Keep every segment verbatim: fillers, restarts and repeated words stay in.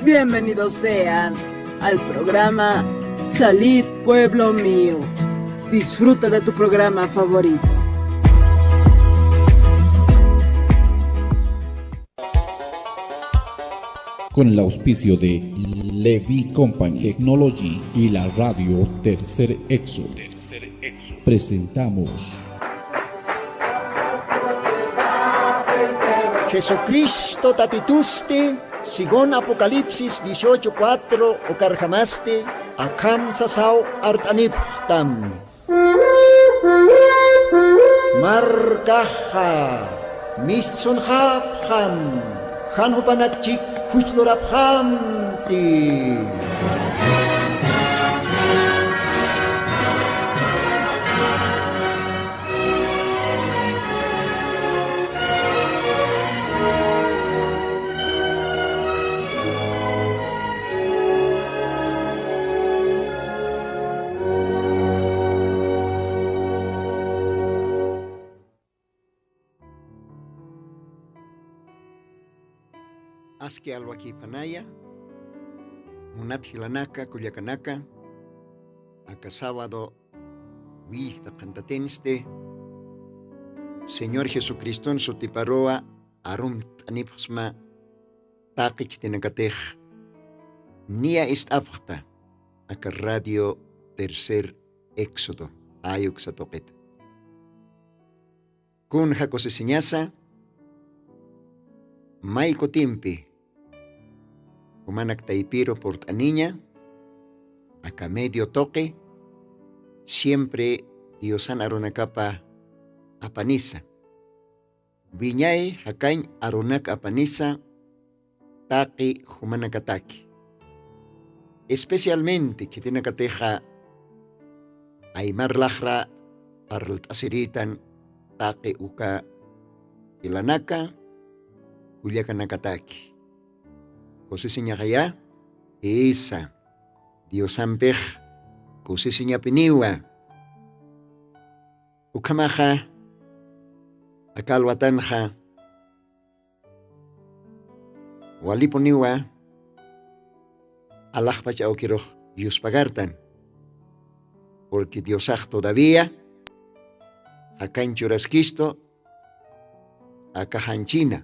Bienvenidos sean al programa Salid, pueblo mío. Disfruta de tu programa favorito. Con el auspicio de Levy Company Technology y la radio Tercer Éxodo, presentamos Jesucristo tatitusti, según Apocalipsis dieciocho cuatro, ukarjamasti akham sasaw art'anipxtam. Markaxa mistsunxapxam, jan jupanakchik juchlurapxamti. Aski alwakïpanaya, munat jilanaka, kullakanaka, aka sábado willta qhantatinsti, Señor Jesucriston sutiparuwa arumt'anipxsma taqi khitinakatix niya ist'apxta aka Radio Tercer Éxodo, jay uksa tuqita. Kunja kusisiñasa, may kutimpi jumanak taypiru purt'aniña, aka medio tuqi, siempre Diosan arunakapa apanisa. Wiñay jakañ arunak apanisa taqi jumanakataki. Especialmente khitinakatixa aymar laxra parlt'asirïtan taqi uka jilanaka, kullakanakataki. Kusisiñaxaya, isa, Diosampix kusisiñapiniwa. Ukhamaxa, aka alwatanxa, walipuniwa alaxpach awkirux yuspagartan. Porque Diosax todavía jakañ churaskistu aka janchina,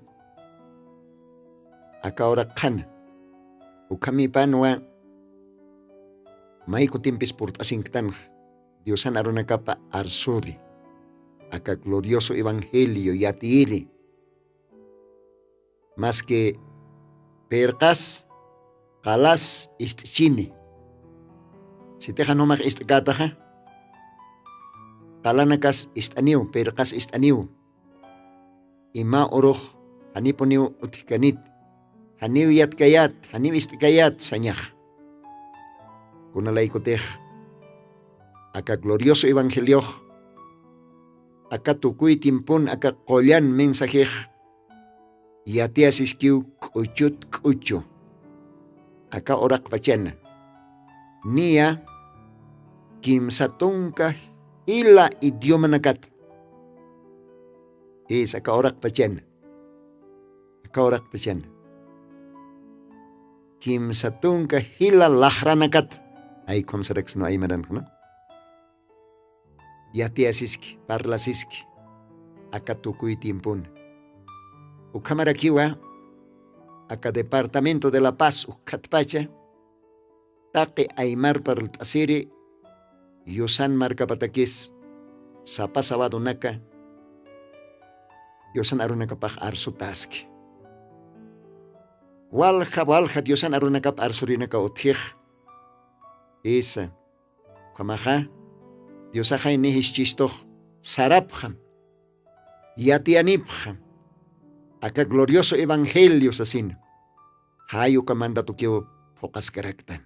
aka uraq qhana. Ukhamipanwa may kutimpis purt'asinktanxa Diosan arunakapa arsuri, aka glorioso evangelio yatiyiri. Maski pirqas, qalas ist'ichini. Sitixan jumax ist'kätaxa, qalanakas ist'aniw, pirqas ist'aniw. Ima urux janipuniw utjkanit, janiw yatkayät, janiw ist'kayät sañax. Kunalaykutix aka glorioso evangeliox, aka tukuy tiempon aka qullan mensajix yatiyasiskiw k'uchut k'uchu. Aka uraqpachana niya kimsa tunka jila idiomanakata. Is aka uraqpachana, aka uraqpachana kimsa tunka jila laxranakata. Ay, khumsaraksna aymaranxna. Yatiyasiski, parlasiski aka tukuy tiempona. Ukhamarakiwa aka Departamento de La Paz ukkhatpacha taqi aymar parlt'asiri Yusan markapatakis sapa sabadonaka Yusan arunakapax arsutaski. Walja walja Yusan arunakap arsurinaka utjix. Isa. Ukhamaxa Diosaxay ni jischichtux sarapxam, yatiyanipxam aka glorioso evangelio sasina. Jay uka mandatukiw phuqaskaraktan.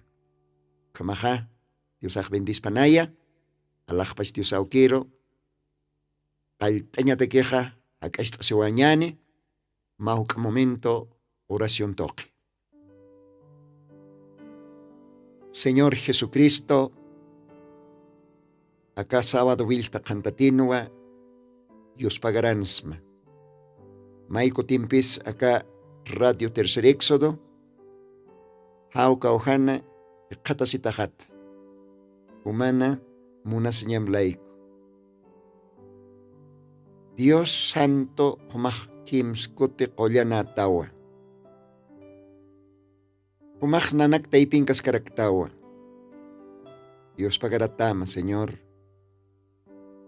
Ukhamaxa Diosax bendispanaya. Alaxpach Dios awkiru, qallt'añatakixa jak'acht'asiwañäni. Mä juk'a momento oración tuqi. Señor Jesucristo, aka sábado willta qhantatinwa yuspagaransma. May kutimpis aka Radio Tercer Éxodo Jawka ujana jikxatasitaxata jumana munasiñam layku. Dios santo jumax kimskuti qullanatawa. Jumax nanak taypinkaskaraktawa. Diospagaratama señor.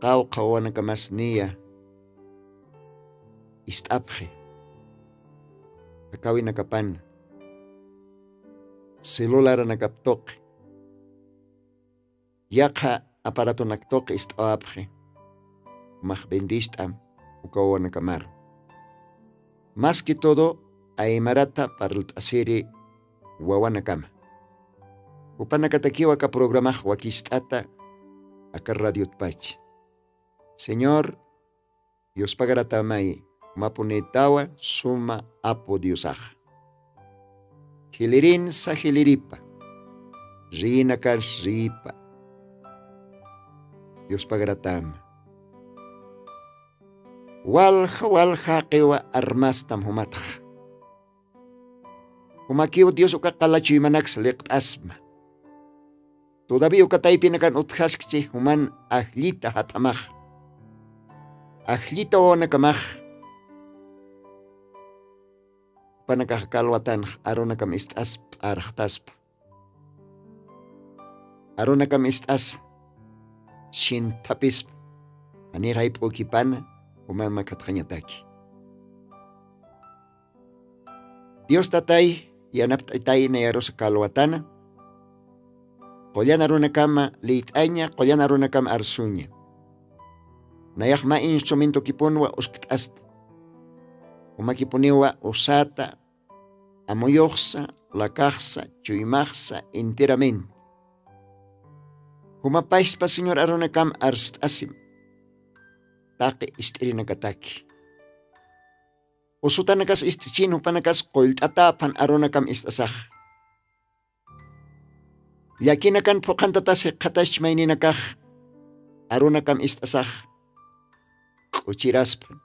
Qawqha wawanakamas niya ist'apxi akawinakapana celularanakaptuqi yaqha aparatonaktuqi ist'awapxi. Max bendist'am uka wawanakamaru. Mas que todo aymarata parlt'asiri wawanakama jupanakatakiwa aka programax wakist'ata aka radiotpacha. Señor, yuspagaratamay mapunitawa suma apu diosaxa. Jilirinsa jiliripa riyinakansa riyipa. Yuspagaratama walja walja jaqiwa armastam jumatxa. Jumakiw dios uka qala chuymanaksa liqt'asma. Todavía uka taypinakan utjaskchi juman ajllita jath'amax ajllita wawanakamax. Jupanakax kalwatanx arunakam ist'as p'arxtaspa. Arunakam ist'as sinthapispa. Janir jayp'ukipana juman makhatxañataki. Dios tatay yanapt'itay nayarusa kalwatana. Qullan arunakama liyt'aña qullan arunakama arsuña. Nayax mä instrumentokipunwa uskt'asta. Umakipuniwa usata amuyuxsa lakaxsa chuymaxsa enteramente. Jumapaspa señor arunakam arst'asim. Taqi ist'irinakataki usutanakas ist'ichin jupanakas qullt'ataphan arunakam ist'asax. Llakinakan phuqhantatas jikxataschmayninakax arunakam ist'asax k'uchirasphan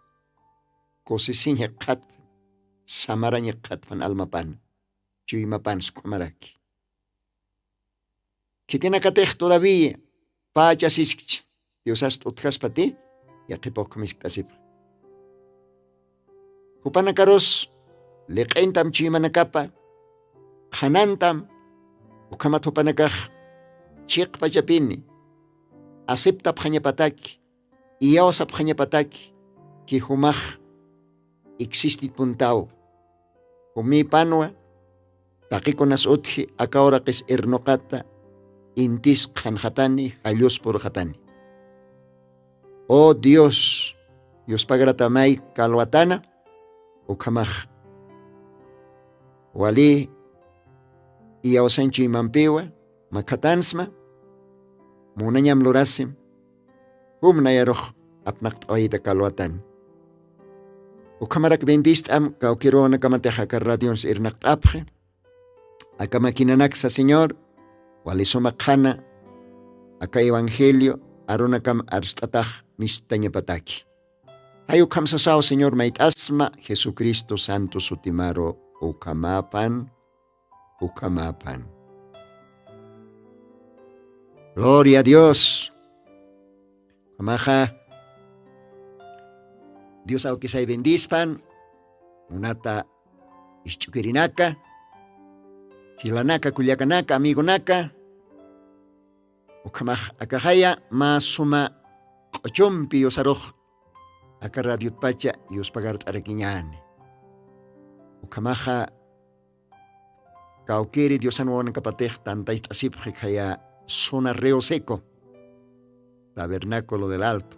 kusisiñ jikxatphan samarañ jikxatphan almapan chuymapan suk'umaraki. Khitinakatix todavía pächasiskch diosasta utjaspati yaqhipux khamiskt'asipx. Jupanakarus liq'intam chuymanakapa qhanantam ukhamat jupanakax chiqpachapini aceptapxañapataki iyawsapxañapataki ki jumax existitpuntaw. Jumipanwa taqikunas utji aka uraqis irnuqata intis qhanxatani jalluspurxatani. Oh dios, yuspagratamay kalwatana ukhamax wali iyawsanchuymampiwa makhatansma munañam lurasim. Jum nayarux apnaqt'awayta kalwatan. Ukhamarak bendist'am kawkiruwanakamatix aka radions irnaqt'apxi. Aka maquinanaksa señor wali suma qhana aka evangelio arunakam arst'atax mistañapataki. Jay ukham sasaw señor mayt'asma jesucristo santo sutimaru. Ukhamapan ukhamapan. Gloria a dios. Ukhamaxa dios awkisay bendispan munata isch'ukirinaka jilanaka kullakanaka amigonaka. Ukhamax akaxaya mä suma q'uchumpi yusarux aka radiotpacha yuspagart'arakiñani. Ukhamaxa kawkiri diosan wawanakapatix tantayst'asipxi khaya zona río seco tabernáculo del alto.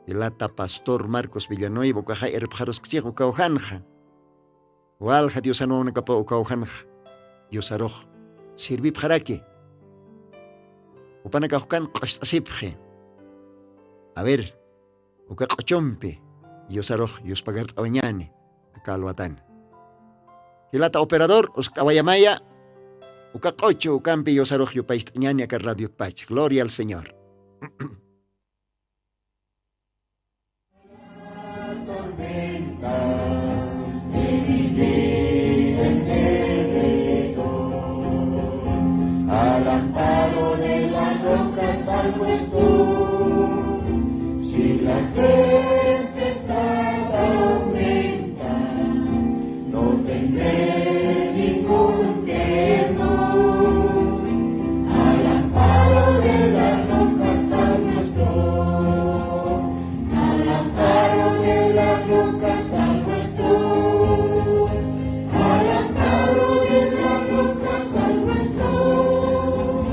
Ilata pastor marcos villanueva ukaxa irpxaruskchix ukawjanxa walja diosan wawanakapaw ukawjanxa yusarux sirvipxaraki. Upanakaxkan q'ust'asipxi. A ver uka q'uchumpi yusarux yuspagart'awañani aka alwatana. Jilata operador uskt'awayamaya uka q'uchu ukampi yusarux yupayst'añani aka radiotpach gloria al señor. Si la tempestad aumenta, no tendré ningún temor. Al amparo de la roca salvo estoy. Al amparo de la roca salvo estoy. Al amparo de la roca salvo estoy.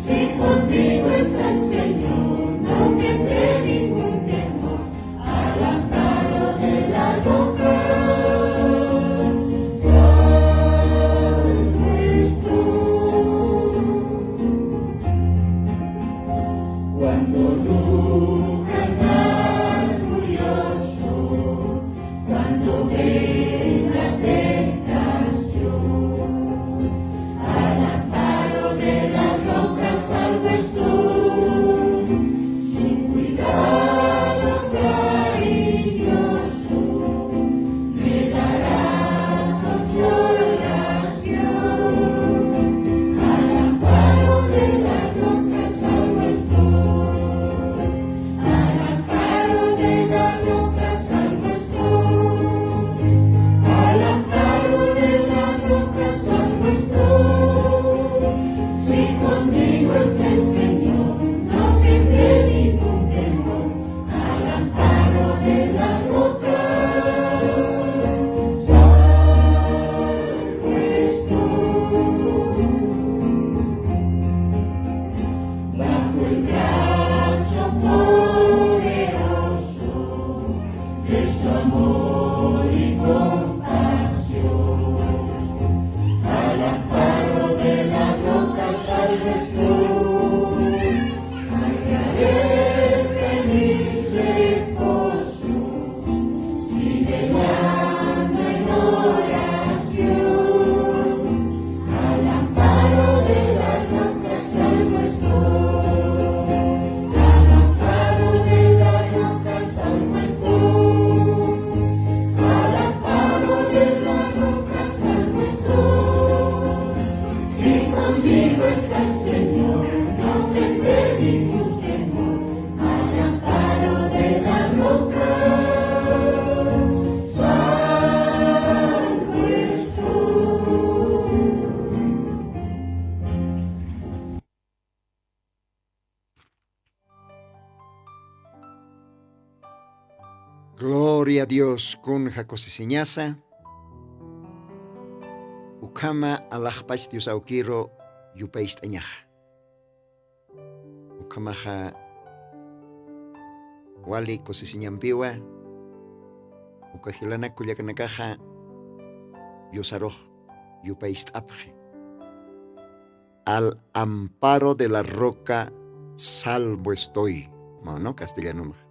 Si conmigo está el Señor, no tendré ningún temor. Al amparo de la roca salvo estoy. Cuando ruja el mar furioso, cuando venga tentación, al amparo de la roca salvo estoy. Su cuidado cariñoso me dará consolación. Al amparo de la roca salvo estoy. Al amparo de la roca salvo estoy. Al amparo de la roca salvo estoy. Si conmigo está el Señor, no tendré ningún temor. Al amparo de la roca salvo estoy. Bajo el brazo poderoso de su amor y compasión. Al amparo de la roca salvo estoy. Hallaré feliz reposo, si velando en oración. Al amparo de la roca salvo estoy. Al amparo de la roca salvo estoy. Al amparo de la roca salvo estoy. Si conmigo está el Señor, no tendré ningún temor. Al amparo de la roca salvo estoy. Gloria a Dios, kunja kusisiñasa. Ukhama alaxpach Dios awkiru yupayst'añaxa. Ukhamaxa wali kusisiñampiwa, uka jilanak kullakanakaxa Diosarux yupayst'apxi. Al amparo de la roca salvo estoy. Mano, castellanomax.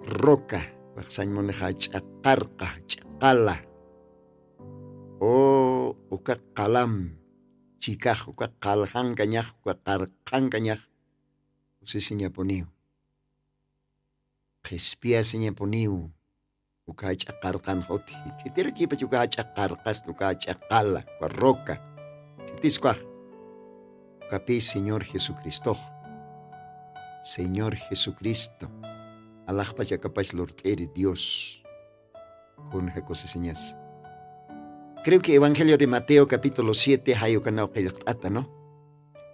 Roca, waxsañ munixa ch'aqarqa, ch'aqala. O uka qalam, chikax, uka qalxankañax, uka qarqankañax, kusisiñapuniw. Qhispiyasiñapuniw, uka jach'a qarqanxa utji. Khitirakipach uka jach'a qarqasta, uka jach'a qala, uka roca. Khitiskuxa. Ukapï Señor Jesucristox. Señor Jesucristo. Alaxpach akapach lurt'iri Dios. Kunja kusisiñas. Creo que Evangelio de Mateo capítulo siete jayukanaw qillqt'ata, ¿no?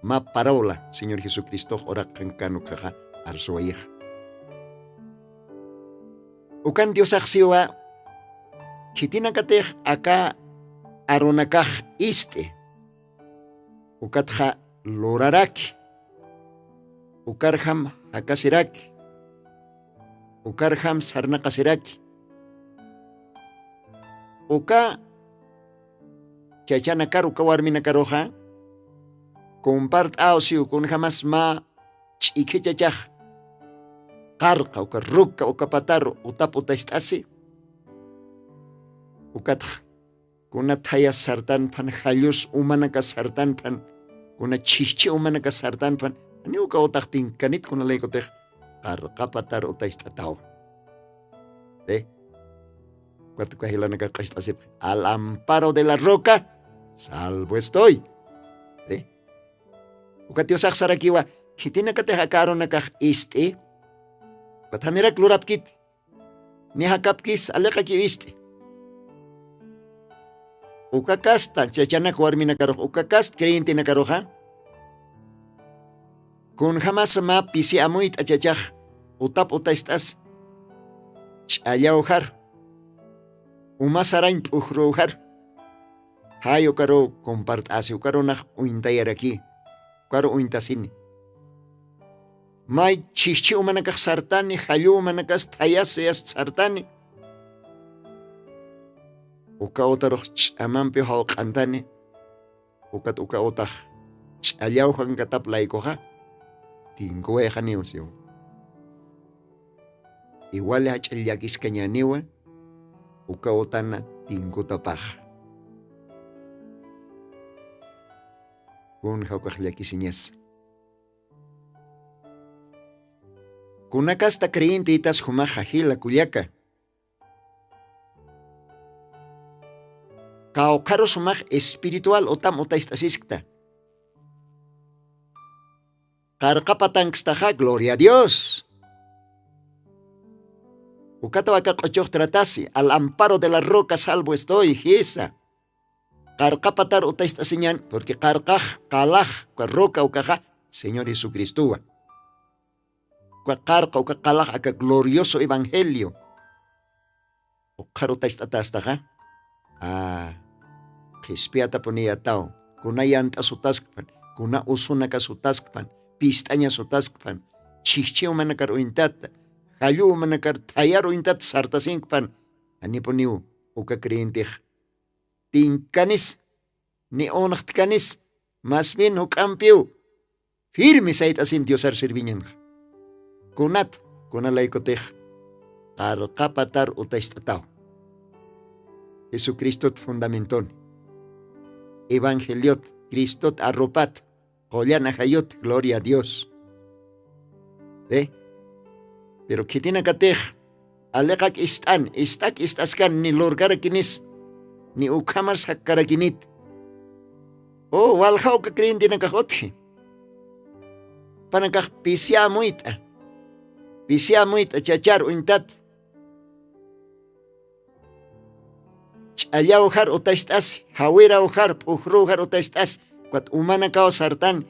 Mä parábola Señor Jesucristox uraqxankan ukaxa arsuwayixa. Ukan Diosax siwa, khitinakatix aka arunakax ist'i. Ukatxa luraraki. Ukarjam jakasiraki. Ukarjam sarnaqasiraki. Uka chachanakar uka warminakaruxa, compart'aw siw kunjamas mä ch'ikhi chachax qarqa, uka ruka, uka pataru utap utacht'asi. Ukatxa kuna thaya sartanphan, jallus umanakas sartanphan, kuna chhijchhi umanakas sartanphan, janiw uka utax pinkanit, kuna laykutix qarqa patar utacht'ataw. ¿Sí? Ukat uka jilanakax q'acht'asipxi, al amparo de la roca salvo estoy. ¿Sí? Ukat diosax sarakiwa, khitinakatix aka arunakax ist'i, ukat janirak lurapkiti, ni jakapkis aliqakiw ist'i. Uka kasta chachanak warminakarux, uka kasta creyentenakaruxa, kunjämasa mä pisi amuyt'a chachax utap utayst'as, ch'allawjar, uma sarañ p'ujrüwjar, jay ukaruw compart'asi, ukarunax uñtayaraki, ukaru uñtasini. May chhijchhi umanakax sartani, jallu umanakas thayasiyas sartani, uka utarux ch'amampiw jawq'antani. Ukat uka utax ch'allawjankatap laykuxa, tinkuwayxaniw siw. Iwali jach'a llakiskañäniwa uka utana tinkutapaxa. Kun jawkax llakisiñasa? Kunakasta creyente itas jumaxa jila kullaka, kawkharu sumax espiritual utam utayst'asiskta. Qarqapatankstaxa, gloria a Dios. Ukataw aka q'uchux tratasi, al amparo de la roca salvo estoy jisa. Qarqapatar utayst'asiñan, porque qarqax qalax uka roca ukaxa Señor Jesucristowa. Uka qarqa uka qalax aka glorioso evangelio ukxar utayst'atastaxa. Qhispiyatapuniyataw, kuna yant'a sutaskpan, kuna usunaka sutaskpan, pist'aña sutaskpan, chhijchhiw manakar uñtata, jalluw manakar thayar uñtata sartasinkpan, janipuniw uka creyentix tinkanis ni unxtkanis, mas bien juk'ampiw firme sayt'asin diosar serviñanxa. Kunat, kunalaykutix qarqapatar utayst'ataw. Jesucristot fundamentoni, evangeliot, cristot arropat, qullan ajayut, gloria a Dios. Pero khitinakatix aliqak ist'an, ist'ak ist'askan ni lurkarakinis, ni ukhamars jakkarakinit. O walja uka creyentenakax utji. Panakax pisi amuyt'a, pisi amuyt'a chachar uñtat, ch'allawjar utayst'asi, jawirawjar p'ujrüwjar utayst'asi, ukat umanakaw sartan,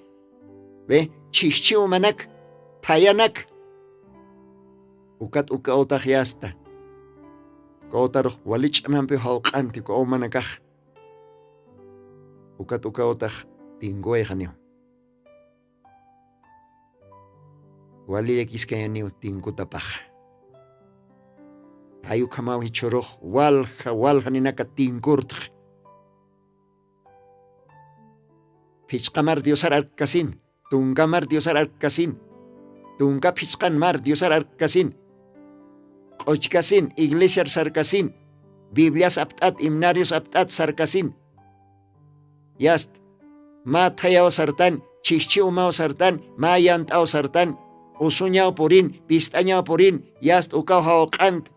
ve, chhijchhi umanak, thayanak. Ukat uka utax yasta, uka utarux wali ch'amampiw jawq'anti uka umanakax. Ukat uka utax tinkuwayxaniw. Wali llakiskañaniw tinkutapaxa. Jay ukhamaw jichhürux walja walja ninaka tinkurtx. Phichqa mar diosar arkkasin, tunka mar diosar arkkasin, tunka phichqan mar diosar arkkasin, q'uchkasin, iglesiar sarkasin, biblias apt'at, himnarios apt'at sarkasin. Yast, mä thayaw sartan, chhijchhi umaw sartan, mä yant'aw sartan, usuñaw purin, pist'añaw purin, yast ukaw jawq'ant.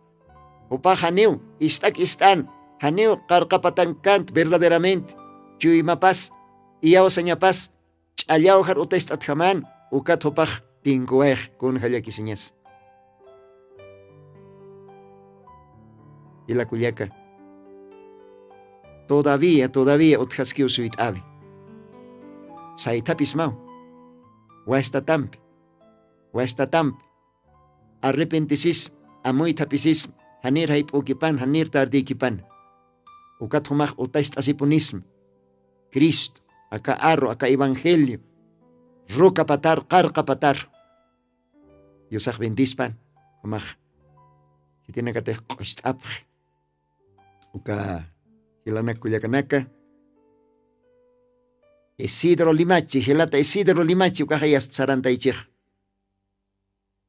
Jupax janiw ist'ak ist'an, janiw qarqapatankant verdaderament, chuymapas, iyawsañapas, ch'allawjar utayst'atjaman, ukat jupax tinkuwayx kunja llakisiñas. Jila kullaka, todavía todavía utjaskiw suyt'awi. Saythapismaw, wastatampi, wastatampi arrepentisis, amuythapisis, janir jayp'ükipan, janir tardïkipan. Ukat jumax utayst'asipunisma. Cristo, aka arru, aka evangelio, rukapatar qarqapatar. Diosax bendispan. Jumax khitinakatix q'ust'apxi. Uka jilanak kullakanaka, Isidro Limachi, jilata Isidro Limachi ukaxa yasta sarantaychix.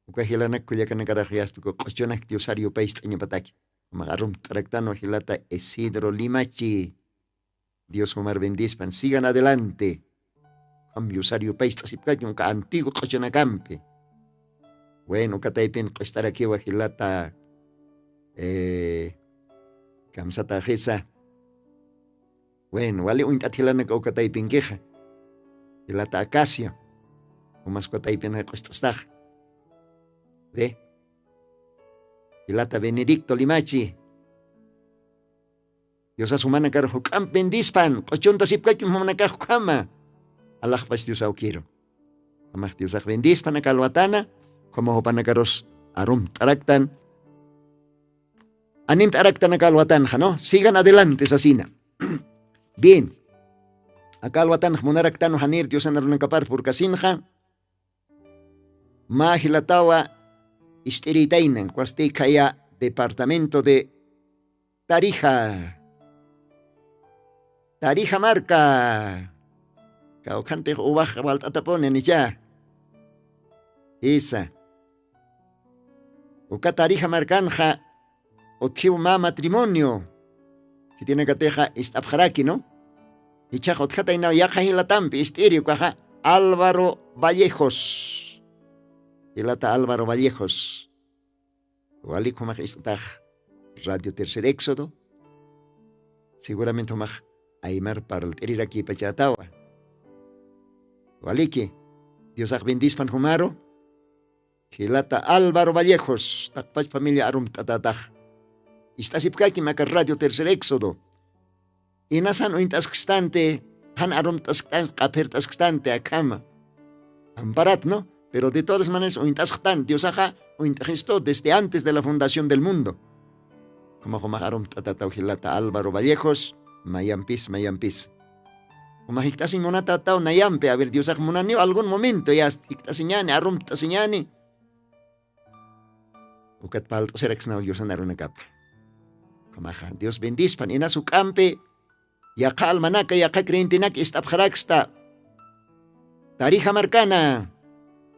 Uka jilanak kullakanakarax yasta uka q'uchunak diosar yupayst'añapataki. Jumax arumt'araktanwa jilata Isidro Limachi. Dios jumar bendispan, sigan adelante. Ukham diosar yupayst'asipkakin uka antiguo q'uchunakampi. Bueno, uka taypin q'ust'arakiwa jilata, kamsataxisa. Bueno, wali uñt'at jilanaka uka taypinkixa, jilata Acacio. Umaskwa taypinxa q'ust'astax. Ve. Ilata benedicto limachi. Diosas jumanakar juk'amp bendispan q'uchuntasipkakim jumanakax ukhama. Alaxpach dios awkiru. Jamax diosax bendispan aka alwatana. Ukhama jupanakarus arumt'araktan. Animt'araktan aka alwatanxa no sigan adelante sasina. Bien. Aka alwatanxa munaraktan janir diosan arunakapar purkasinxa. Mä jilatawa ist'iritaynan kwasti khaya departamento de tarija. Tarija marka. Kawkhantix uwax walt'atapuni nicha. Isa. Uka tarija markanxa utjiw mä matrimonio. Khitinakatixa ist'apxaraki no. Ichax utjataynaw yaqha jilatampi ist'iri ukaxa álvaro vallejos. Jilata álvaro vallejos. Walik jumax ist'atax radio tercer éxodo. Seguramente jumax aymar parlt'irirakipachatawa. Waliki. Diosax bendispan jumaru. Jilata álvaro vallejos taqpach familia arumt'atatax. Ist'asipkakim aka radio tercer éxodo. Inasan uñt'askstanti jan arumt'asktanti q'aphirt'askstanti akhama. Amparat no. Pero de todas maneras uñt'asktan diosaxa uñt'axistu desde antes de la fundación del mundo. Jumax jumax arumt'atataw jilata álvaro vallejos. Mayampis mayampis. Jumax jikt'asiñ munatataw nayampi aver diosax munaniw algun momento yasta jikt'asiñani arumt'asiñani. Ukat palt'asiraksnaw diosan arunakapa. Jumaxa dios bendispan inas juk'ampi. Yaqha almanaka yaqha creyentenak ist'apxaraksta. Tarija markana.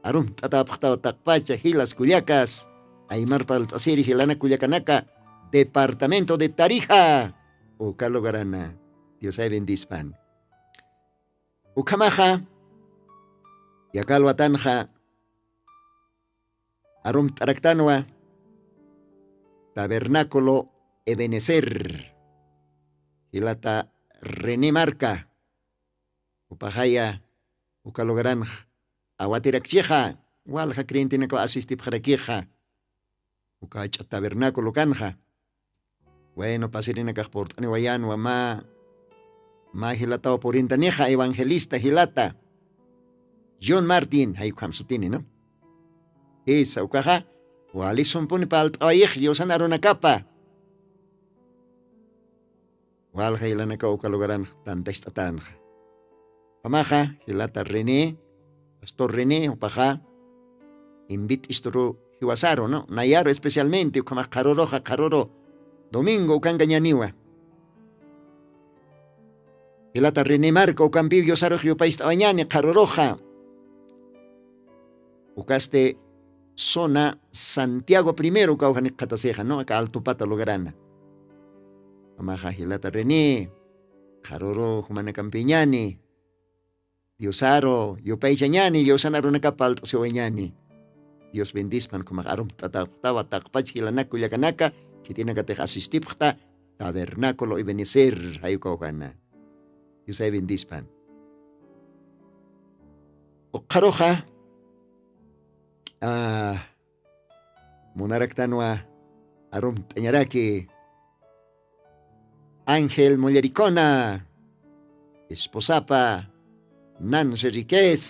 Arumt'atapxtaw taqpacha jilas kullakas. Aymar palt'asiri jilanak kullakanaka. Departamento de tarija. Uka lugarana. Diosay bendispan. Ukhamaxa. Yakalwatanxa. Arumt'araktanwa. Tabernaculo ebenecer. Jilata rene marka. Upaxaya uka lugaranx awatirakchixa. Walja creyentenakaw asistipxarakixa. Uka ach'a tabernaculo kanxa. Weno pasirinakax purt'aniwayanwa mä. Mä jilataw purintanixa evangelista jilata. John martin jaykukhamsutini no. Jisa ukaxa wali sumpuni palt'awayix diosan arunakapa. Walja jilanakaw uka lugaranx tantacht'atanxa. Jamaxa jilata rene. Pastor rene jupaxa invit isturu jiwasaru no nayaru especialmente ukhamax qharuruxa qharuru. Domingo ukankañaniwa. Jilata rene marka ukampiw diosarux yupayst'awañani qharuruxa. Ukasti zona santiago primero kawjanik qhatasixa no aka altupata lugarana. Jamaxa jilata rene qharuru jumanakampiñani. Diosaru yupaychañani diosana runaka palt'asiwañani. Dios bendispan khumax arumt'atapxtawa taqpach jilanaka kullakanaka. Khitinakatix asistipxta tabernaculo ebenecer jayukawjana. Diosay bendispan. Uqharuxa munaraktanwa arumt'añaraki. Ángel mullarikuna esposapa nansi riquez.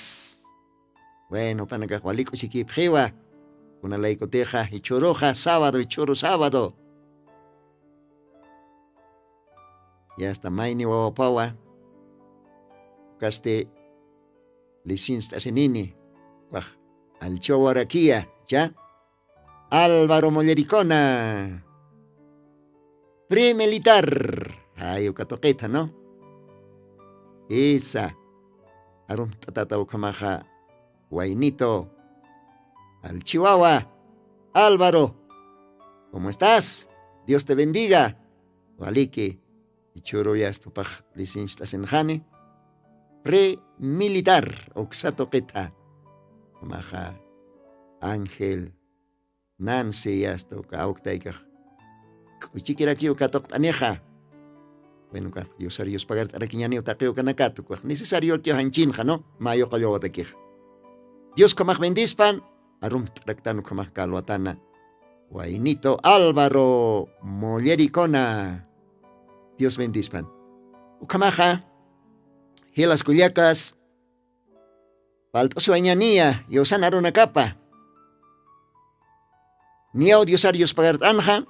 Bueno panakax walik'usikipxiwa. Kunalaykutixa jichhuruxa sábado jichhuru sábado. Yasta mayni wawapawa. Kasti lisinst'asinini. Kwax alchiwawarakiya cha. Álvaro mullarikuna primilitar. Jay uka tuqitha no. Isa arumt'atata ukhamaxa. Waynito alchiwawa. Álvaro, como estas? Dios te bendiga. Waliki. Ichhuru yastupax lisinst'asinxani. Primilitar uksa tuqitha. Umaxa ángel nansi yasta uka awktaykax k'uchikirakiw katuqt'anixa. Bueno ukax diosar yuspagart'arakiñaniw taqiw kanakata ukax necesariokiw janchinxa no mayuqallawatakixa. Dios ukhamax bendispan. Arum t'raktan ukhamax kalwatana. Waynito Alvaro Mollericona. Dios bendispan. Ukhamaxa jilas kullakas, palt'asiwañaniya yawsan arunakapa. Niyaw diosar yuspagart'anxa.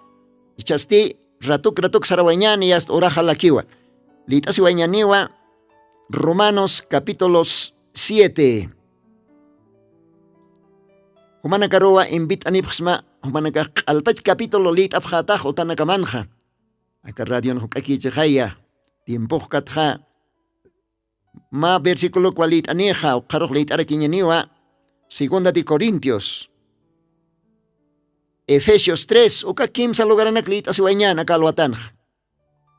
Ichasti ratuk ratuk sarawañani yasta uraxa lakiwa. Lït'asiwañaniwa. Romanos capítulos siete. Jumanakaruwa invit'anipxsma. Jumanakax q'alpach capítulo lït'apxatax utanakamanxa. Aka radion juk'akichixaya. Tiempoxkatxa ma versiculokwa lït'anixa uqharux lït'arakiñaniwa. Segunda de corintios, efesios tres uka kimsa lugaranak lït'asiwañan aka alwatanxa.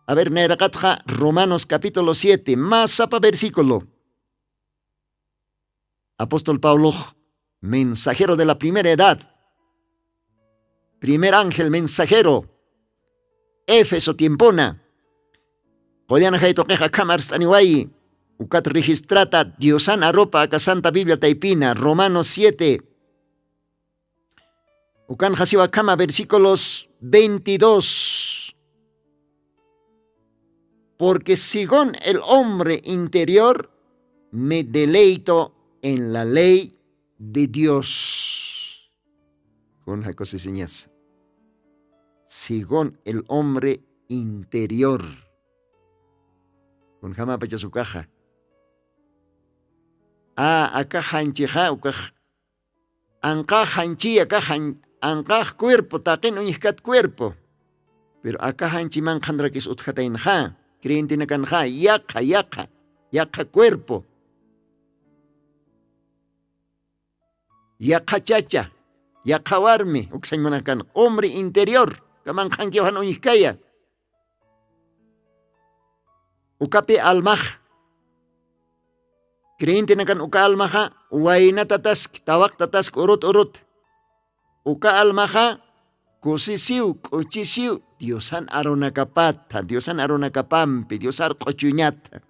A ver nayraqatxa romanos capítulo siete masapa versiculo. Apóstol paulux, mensajero de la primera edad, primer ángel mensajero, efeso tiempona. Qullan jaytuqixa akham arst'aniwayi. Ukat registrata diosan arupa aka santa biblia taypina romanos siete. Ukan jasiwa akhama versículos veintidós. Porque según el hombre interior me deleito en la ley de dios. Kun jakusisiñasa. Según el hombre interior. Kun jamapachas ukaxa. A akax janchixa ukax anqax janchiya kax anqax cuerpo taqin uñjkat cuerpo. Pero akax janchiman qhanrakis utjataynxa creyentenakanxa yaqha yaqha yaqha cuerpo. Yaqha chacha yaqha warmi uksañ munakan hombre interior kamanqhankiw jan uñjkaya. Ukapi almax creyentenakan uka almaxa waynatataski tawaqtataski urut urut. Uka almaxa kusisiw k'uchisiw diosan arunakapatha diosan arunakapampi diosar q'uchuñatha.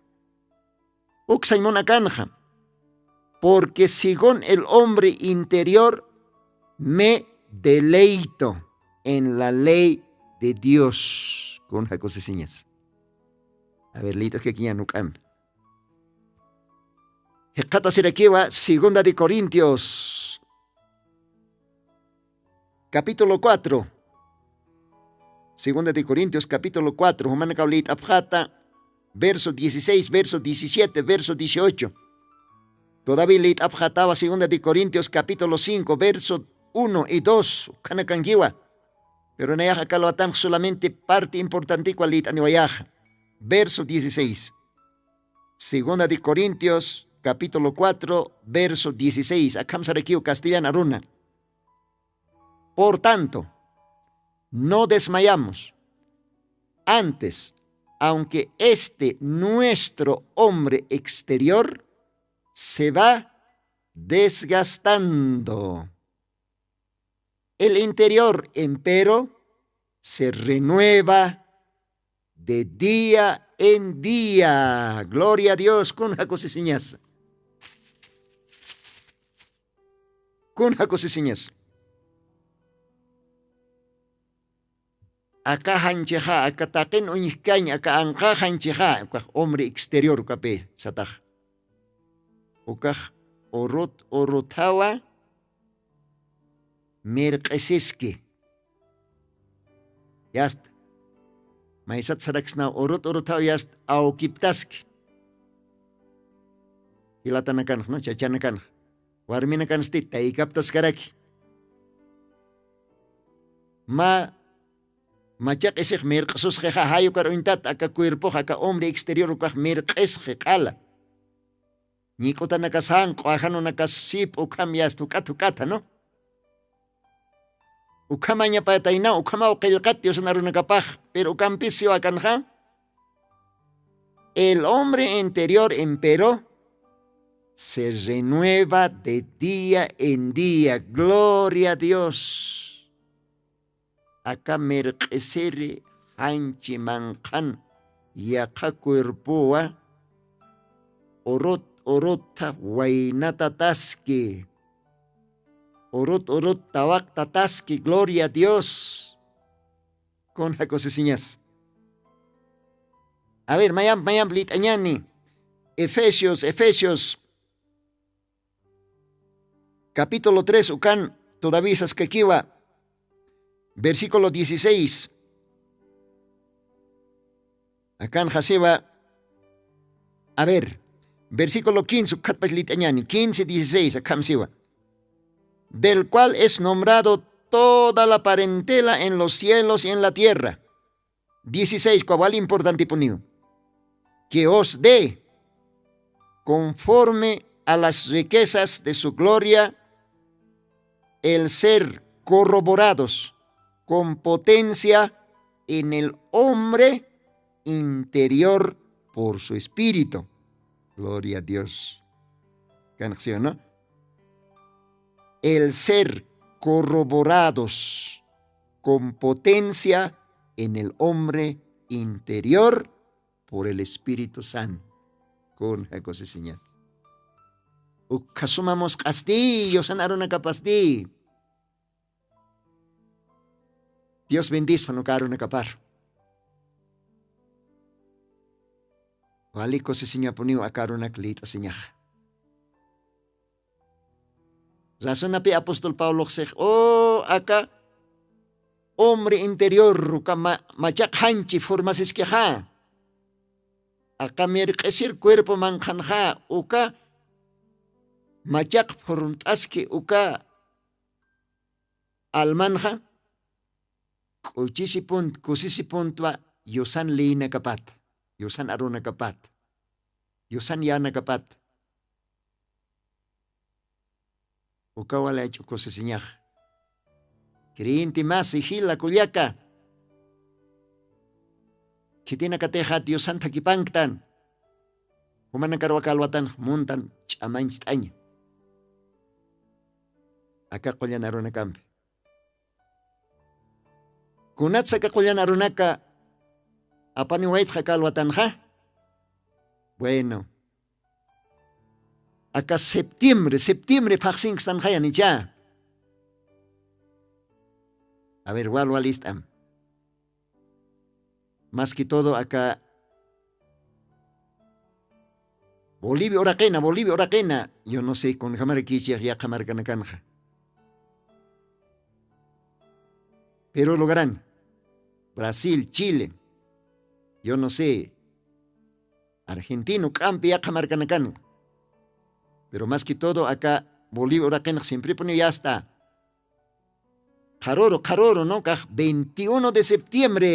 Uksañ munakanxa. Porque según el hombre interior me deleito en la ley de dios. Kun jakusisiñas. A ver lït'askakiñan uk'an. Jiqatasirakiwa segunda de corintios capítulo cuatro. Segunda de corintios capítulo cuatro jumanakaw lït'apxata verso dieciséis verso diecisiete verso dieciocho. Todavía lït'apxatawa segunda de corintios capítulo cinco verso uno y dos ukhanakankiwa. Pero nayaxa kalwatanx solamente parte importantekwa lït'aniwayaxa. Verso dieciséis. Segunda de corintios capítulo cuatro verso dieciséis akham sarakiw castellan aruna. Por tanto, no desmayamos. Antes, aunque este nuestro hombre exterior se va desgastando, el interior empero se renueva de día en día. Gloria a dios kun jakusisiñas. Kun jakusisiñas. Aka janchixa aka taqin uñjkañ aka anqax janchixa ukax hombre exterior ukapi satax. Ukax urut uruthawa mirq'isiski. Yasta maysat saraksnaw urut uruthaw yasta awkiptaski. Jilatanakanxna chachanakanxa warminakansti taykaptaskaraki. Ma machaq'isix mirq'susxixa jayukar uñtat aka cuerpox aka hombre exterior ukax mirq'isxi q'ala. Ñik'utanakas janq'u ajanunakas sip ukham yasta juk'at juk'atha no. Ukhamañapataynaw ukhamaw qillqat diosan arunakapax. Pero ukampis siwa akanxa el hombre interior empero se renueva de día en día. Gloria a dios. Aka mirq'isiri janchi manqhan yaqha cuerpowa urut urutha waynatataski. Urut urut tawaqtataski gloria dios. Kun jakusisiñas? A ver mayamp mayamp lit'añani. Efesios efesios capítulo tres ukan, todavía saskakiwa. Versículo dieciséis. Akan jasiwa. A ver, versículo quince ukhatpach lit'añani quince dieciséis akham siwa. Del cual es nombrado toda la parentela en los cielos y en la tierra. Dieciséis kwawal importantipuniw. Que os dé conforme a las riquezas de su gloria, el ser corroborados con potencia en el hombre interior por su espíritu. Gloria a dios. Canción no. El ser corroborados con potencia en el hombre interior por el espíritu santo. Kun jakusi señas? Ukhasuma musq'asti yusan arunakapasti. Dios bendispan uka arunakapar. Wali kusisiñapuniw aka arunak lit'asiñaxa. Razonapi apóstol pabloxsix u aka hombre interior uka machaq janchi formasiskixa. Aka mirq'isir cuerpo manqhanxa uka machaq formt'aski uka almanxa k'uchisipunt kusisipuntwa yusan liyinakapat yusan arunakapat yusan yänakapat. Ukawali ach'ukusisiñax. Creyenti masi jila kullaka khitinakatixa diosan thakipanktan. Jumanakar waka alwatanx muntan ch'amancht'aña aka qullan arunakampi. Kunatsa aka qullan arunaka apaniwaytxa aka alwatanxa? Bueno, aka septiembre septiembre phaqsinkistanxaya nicha. A ver wal wal ist'am. Mas que todo aka bolivia uraqina bolivia uraqina. Yo no se kunjamarakichix yaqha markanakanxa. Peru lugaran brasil chile, yo no se argentino k'ampi yaqha markanakan. Pero mas que todo aka bolivia uraqinax simpripuniw yasta. Qharuru qharuru no kax veintiuno de septiembre.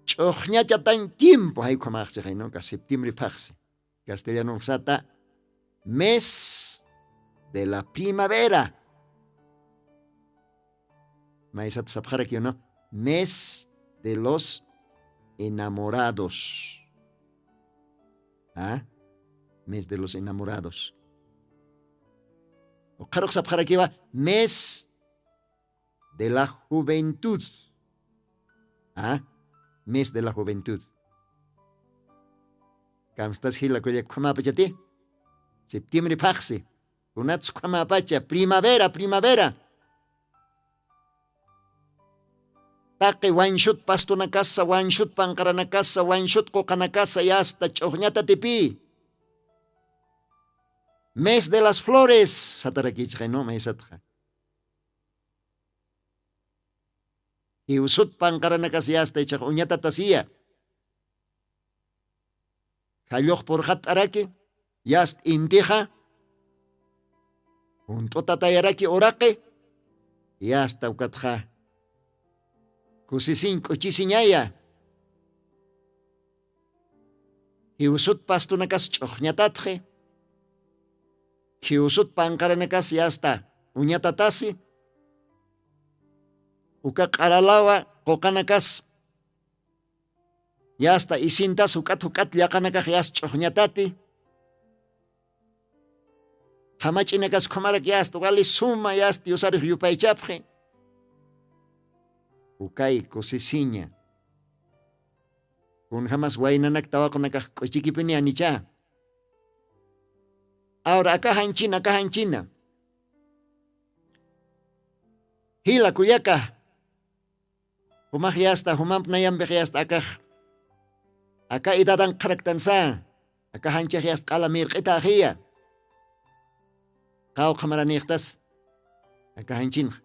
Ch'uxñachatañ tiempo jaykhamaxchixay no kax septiembre phaqsi. Castellanurxsata mes de la primavera. Maysat sapxarakiw no mes de los enamorados. Mes de los enamorados. Uqharux sapxarakiwa mes de la juventud. Mes de la juventud. Kamstas jila kullak ukhamapachati septiembre phaqsi. Kunatsa ukhamapachha primavera primavera. Taqi wanshut pastunakasa wanshut panqaranakasa wanshut quqanakasa yasta ch'uxñatatipi. Mes de las flores satarakichxay no maysatxa. Jiwsut panqaranakas yasta ichax uñatatasiya. Jallux purxatt'araki yast intixa. Junt'utatayaraki uraqi yasta ukatxa kusisiñ k'uchisiñaya. Jiwsut pastunakas ch'uxñatatxi. Jiwsut panqaranakas yasta uñatatasi. Uka q'aralawa quqanakas yasta isintas juk'at juk'at llaqanakax yasta ch'uxñatati. Jamach'inakas ukhamarak yasta wali suma yasta diosarix yupaychapxi. Ukay kusisiña. Kunjamas waynanak tawaqunakax k'uchikipini anicha. Awra aka janchina aka janchina. Jila kullaka, jumax yasta jumamp nayampiq yasta akax aka edadan qharaktansa. Aka janchix yasta q'ala mirq'ita axiya. Qawqha maranïxtas aka janchinxa.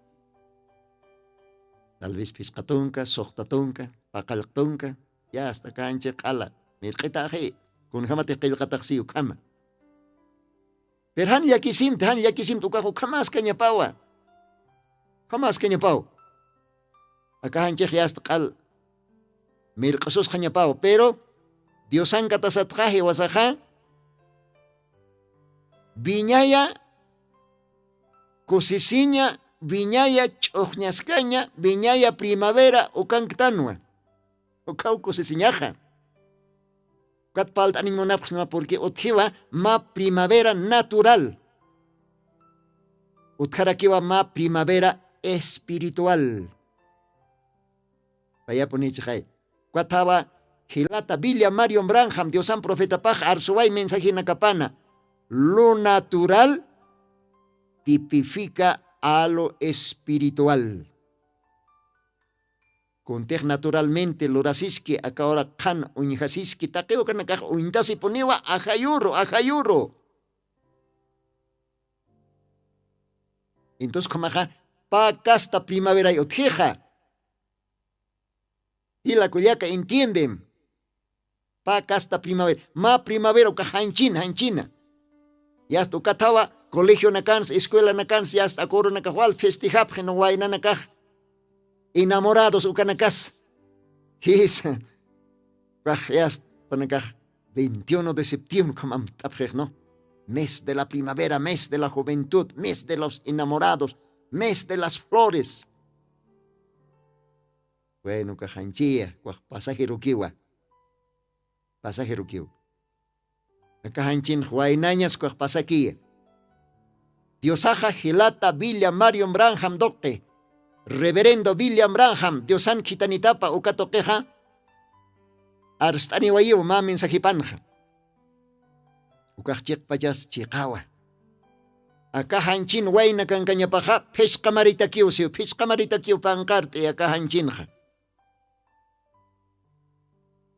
Tal vez phisqa tunka suxta tunka paqallq tunka, yasta aka janchix q'ala mirq'ita axi. Kunjamatix qillqataxsiy ukhama. Pero jan llakisimta jan llakisimta ukax ukhamaskañapawa. Ukhamaskañapaw. Aka janchix yasta q'al mirq'ususqañapaw pero diosankatasatxa jiwasaxa, wiñaya kusisiña, wiñaya ch'uxñaskaña, wiñaya primavera ukanktanwa. Ukaw kusisiñaxa. Ukat palt'aniñ munapxsma purqui utjiwa mä primavera natural. Utjarakiwa mä primavera espiritual. Payapunichixay. Ukathawa jilata billa marion branham diosan profetapax arsuway mensajinakapana. Lo natural tipifica a lo espiritual. Kuntix naturalmente lurasiski aka ura qhan uñjasiski taqiw kanakax uñtasipuniwa ajayuru ajayuru. Intus khamaxa pä casta primaveray utjixa. Jila kullaka entiendem. Pä casta primavera mä primavera ukax janchina janchina. Yasta ukathawa colegionakansa escuelanakansa yasta akurunakax wal festejapxin waynanakax enamorados ukanakas. Jisa. Ukax yasta panakax veintiuno de septiembre khamamt'apxixnu. Mes de la primavera mes de la juventud mes de los enamorados, mes de las flores. Bueno ukax janchiya ukax pasajerukiwa. Pasajerukiwa. Aka janchinx waynañas ukax pasakiya. Diosaxa jilata billa marion branham duqi reverendo billa branham diosan khitanitapa uka tuqixa. Arst'aniwayiw mä mensajipanxa. Ukax chiqpachas chiqawa. Aka janchin wayna kankañapaxa phisqa maritakiw siw phisqa maritakiw panqart'i aka janchinxa.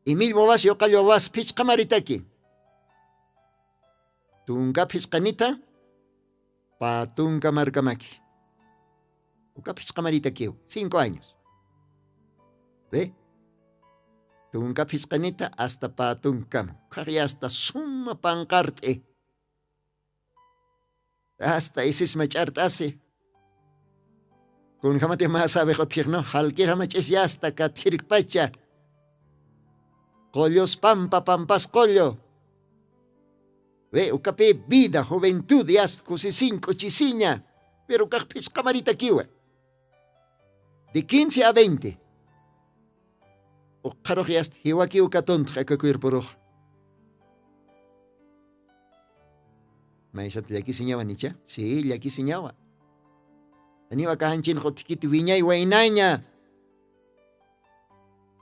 Imill wawas yuqall wawas phisqa maritaki. Tunka phisqanita pä tunka markamaki. Uka phisqa maritakiw cinco años. Ve. Tunka phisqanita asta pä tunkam ukhaqya asta suma panqart'i. Asta isis mach'art'asi. Kunjamati mä sabix utjixnu jalkir jamach'is yasta katjirkpacha. Qullus pampa pampas qullu. Ve ukapi vida juventud yasta kusisiñ k'uchisiña. Pero ukax phisqa maritakiwa. De quince a veinte. Uqharux yasta jiwakiw katuntx aka cuerporux. Maysat llakisiñawa nicha si llakisiñawa. Janiw aka janchinx utjkiti wiñay waynaña.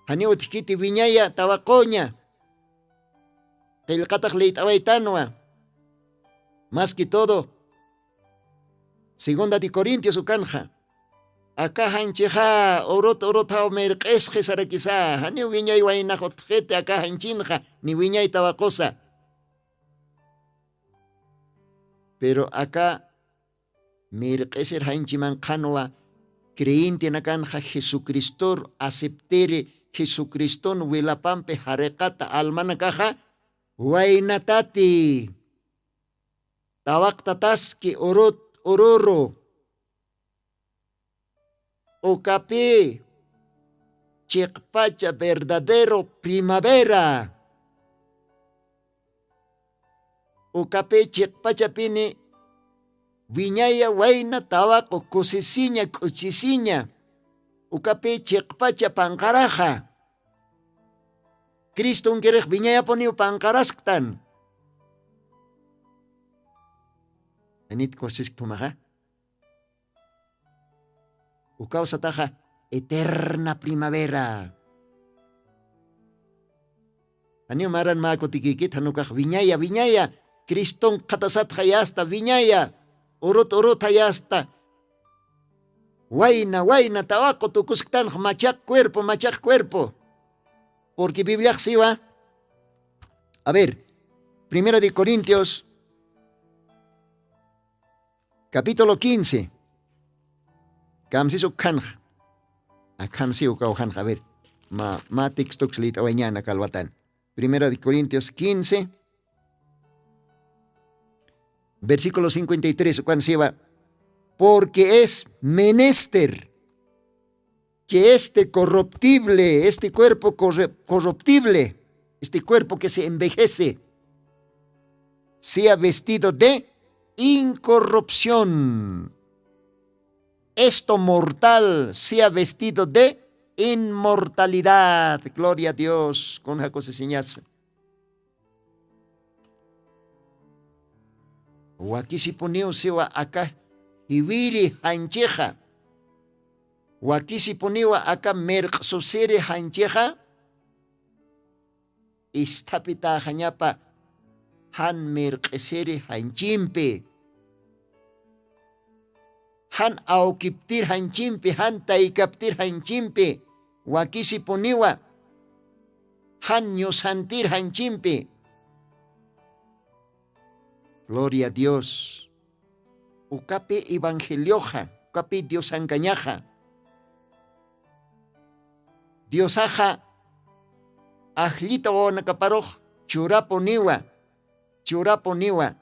Janiw utjkiti wiñaya tawaquña. Qillqatax liyt'awaytanwa. Mas que todo segunda de corintios ukanxa. Aka janchixa urut uruthaw mirq'isxi sarakisa janiw wiñay waynax utxiti aka janchinxa ni wiñay tawaqusa. Pero aka mirq'isir janchiman qhanwa creyentenakanxa jesucristor aceptiri jesucriston wilapampi jariqata almanakaxa waynatati. Tawaqtataski urut ururu. Ukapi chiqpacha verdadero primavera. Ukapi chiqpachapini wiñaya wayna tawaqu kusisiña k'uchisiña. Ukapi chiqpacha panqaraxa. Cristonkirix wiñayapuniw panqarasktan. Anit kusisktumaxa. Ukawsataxa eterna primavera. Janiw maran mä kutikikit janukax wiñaya wiñaya Criston qhatasatxa yasta wiñaya, urut urutha yasta. Wayna wayna tawaqu tukusktanx machaq cuerpo machaq cuerpo. Purqui bibliax siwa. A ver, primera de corintios capítulo quince. Kamsis ukhanx. Akhamsi ukaw khanx a ver. Ma ma textoks lit'awañana kalwatan. Primera de corintios quince, versículo cincuenta y tres ukan siwa. Porque es menester que este corruptible este cuerpo corruptible, este cuerpo que se envejece, sea vestido de incorrupción, esto mortal sea vestido de inmortalidad. Gloria a Dios. Kun jakusisiñasa? Wakisipuniw siwa aka jiwiri janchixa. Wakisipuniwa aka mirq'susiri janchixa. Isthapitaxañapa jan mirq'isiri janchimpi, jan awkiptir janchimpi jan taykaptir janchimpi, wakisipuniwa jan ñusantir janchimpi. Gloria a dios. Ukapi evangelioxa ukapi diosankañaxa. Diosaxa ajllita wawanakaparux churapuniwa churapuniwa.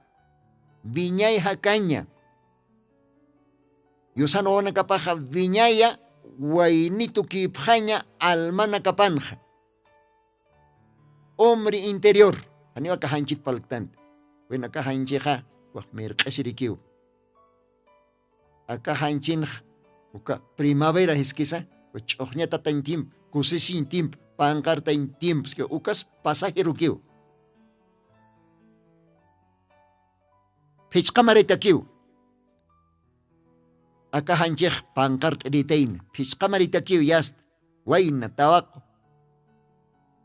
Wiñay jakaña. Yusan wawanakapaxa wiñaya waynitu kipxaña almanakapanxa. Hombre interior. Janiw aka janchit palktanti. Win aka janchixa wax mirq'isirikiw. Aka janchinx uka primavera jiskisa ch'uxñatatañ timp kusisiñ timp panqartañ timp ski ukas pasajirukiw. Phichqamaritakiw. Aka janchix panqart'iritayna phichqamaritakiw yasta wayna tawaqu.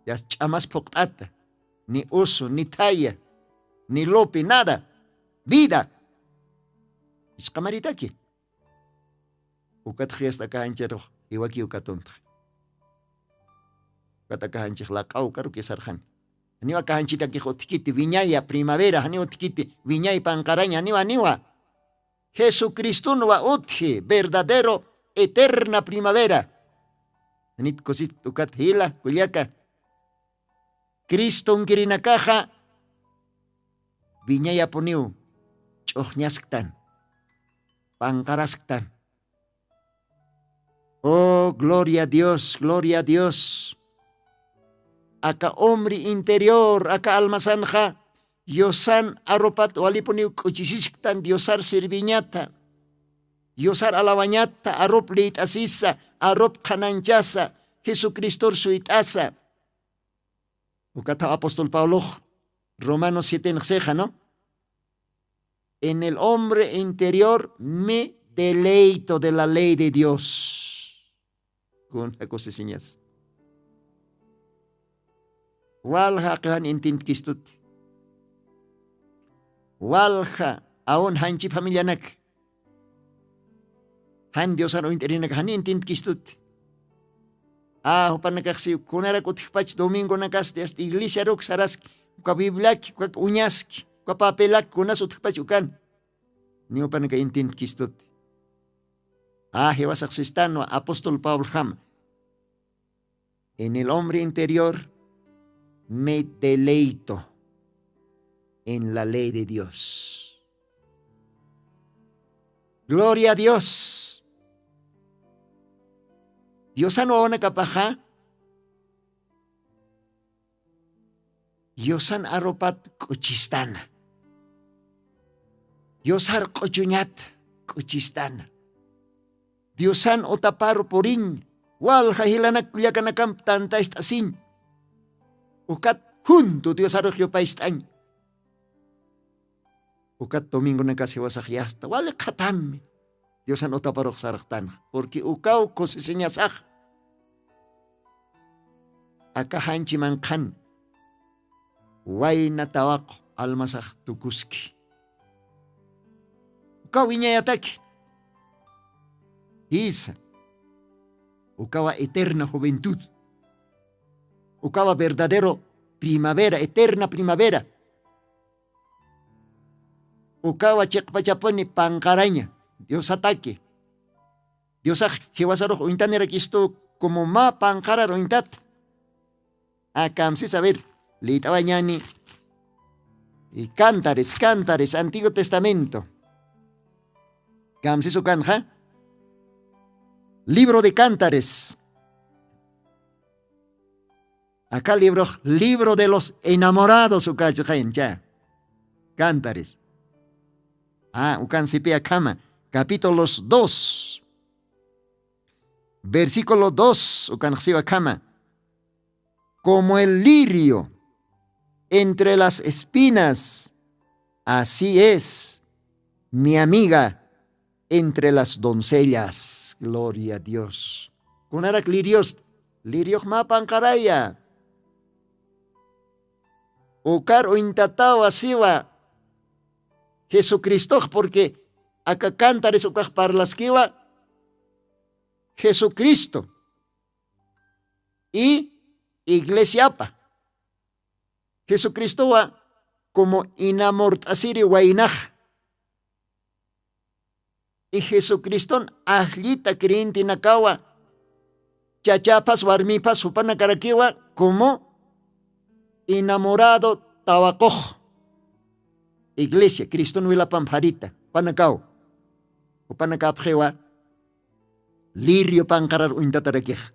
Yasta ch'amas phuqt'ata ni usu ni thaya ni lupi nada vida. Phichqamaritaki. Ukatxi asta aka janchirux iwakiw katuntxi. Ukat aka janchix laq'aw karu kisarxani. Janiw aka janchitakix utjkiti wiñaya primavera janiw utjkiti wiñay panqaraña janiwa janiwa. Jesucristunwa utji verdadero eterna primavera. Janit kusit ukat jila kullaka. Cristonkirinakaxa wiñayapuniw ch'uxñasktan panqarasktan. Oh gloria a dios gloria a dios. Aka hombre interior aka almasanxa yusan arupat walipuniw k'uchisisktan diosar sirviñata. Yusar alawañatta arup lït'asisa arup qhananchasa jesucristor suyt'asa. Ukathaw apóstol pablox romanos siete nixsixanu. En el hombre interior me deleito de la ley de dios. Kun jakusisiñas? Walja aqiwan intintkistuti. Walja awun janchi familianak jan diosan uñt'irinaka jani intintkistuti. A jupanakaxsiw kunarak utjpach domingonakasti asta iglesiaruk saraski uka bibliaki ukak uñaski uka papelak kunas utjpach ukan. Ni jupanaka intintkistuti. A jiwasaxsistanwa apóstol pablojama. En el hombre interior me deleito en la ley de dios. Gloria a dios. Diosan wawanakapaxa diosan arupat k'uchistana. Diosar q'uchuñat k'uchistana. Diosan utaparu puriñ walja jilanak kullakanakamp tantayst'asiñ. Ukat juntu diosarux yupayst'añ. Ukat domingonakas jiwasax yasta wali qhatammi diosan utaparux sarxtanxa purqui ukaw kusisiñasax. Aka janchiman qhan wayna tawaqu almasax tukuski. Ukaw wiñayataki. Jisa. Ukawa eterna juventud. Ukawa verdadero primavera, eterna primavera. Ukawa chiqpachapuni panqaraña diosataki. Diosax jiwasarux uñtanirakistu. Como mä panqarar uñtata. Akamsis a ver, lït'awañani. Cantares cantares antiguo testamento. Kamsis ukanxa. Libro de cantares. Aka librox libro de los enamorados ukachu xayancha. Cantares. Ah ukan sipi akhama. Capítulos dos, versículo dos ukanxsiwa akhama. Como el lirio entre las espinas, así es mi amiga entre las doncellas. Gloria a dios. Kunarak lirios? Lirioxma panqaraya. Ukar uñtatawa siwa jesucristox purqui aka cantares ukax parlaskiwa jesucristo y iglesiapa. Jesucristowa como inamurt'asiri waynax. Y jesucriston ajllita creyentenakawa chachapas warmipas jupanakarakiwa como inamurado tawaqux. Iglesia criston wilapam pharita jupanakaw. Jupanakapxiwa lirio panqarar uñtatarakix.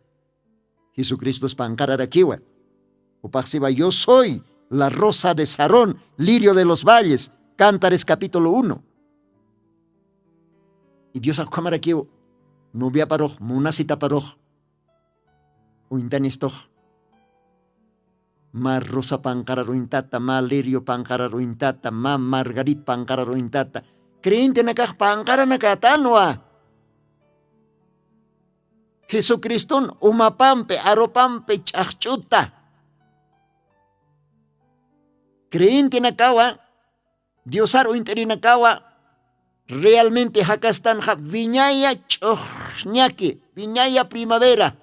Jesucristos panqararakiwa. Jupaxsiwa yo soy la rosa de sarón, lirio de los valles. Cantares capítulo uno. Y diosax ukhamarakiw noviaparux munasitaparux uñtanistux. Mä rosa panqarar uñtata mä lirio panqarar uñtata mä margarit panqarar uñtata creyentenakax panqaranakatanwa. Jesucriston umapampi arupampi ch'axch'uta. Creyentenakawa diosar uñt'irinakawa realmente jakastanxa wiñaya ch'uxñaki wiñaya primavera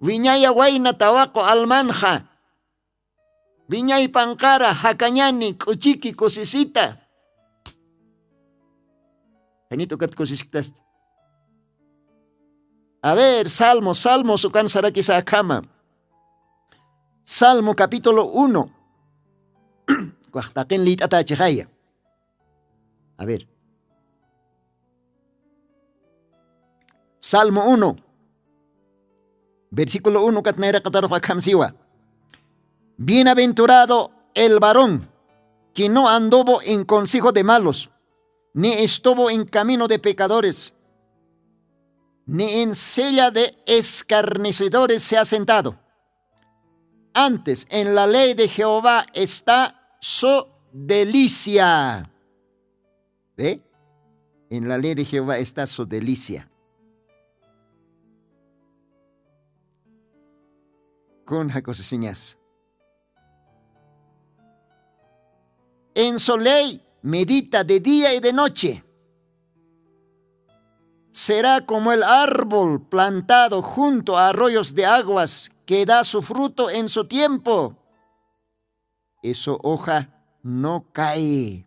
wiñaya wayna tawaqu almanxa wiñay panqara jakañani k'uchiki kusisita. Janit ukat kusiskitasta. A ver salmo salmo sukan sarakisa akhama. Salmo capítulo uno. Kuaxtaqin lït'ata chixaya. A ver, salmo uno, versículo uno katnayraqatarux akham siwa. Bienaventurado el varón que no anduvo en consejo de malos, ni estuvo en camino de pecadores, ni en silla de escarnecedores se ha sentado. Antes en la ley de jehová está su delicia. Ve, en la ley de jehová está su delicia. Kun jakusisiñas? En su ley medita de día y de noche. Será como el árbol plantado junto a arroyos de aguas que da su fruto en su tiempo y su hoja no cae.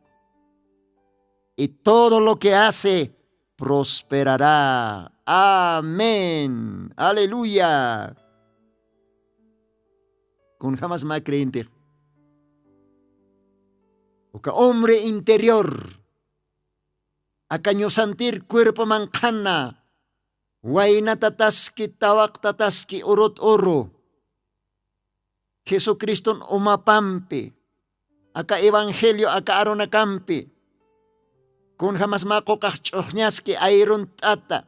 Y todo lo que hace prosperará. Amén aleluya. Kun jamas mä creyentix uka hombre interior aka ñusantir cuerpoman qhana waynatataski tawaqtataski urut uru jesucriston umapampi aka evangelio aka arunakampi kun jamas mä quqax ch'uxñaski ayrunt'ata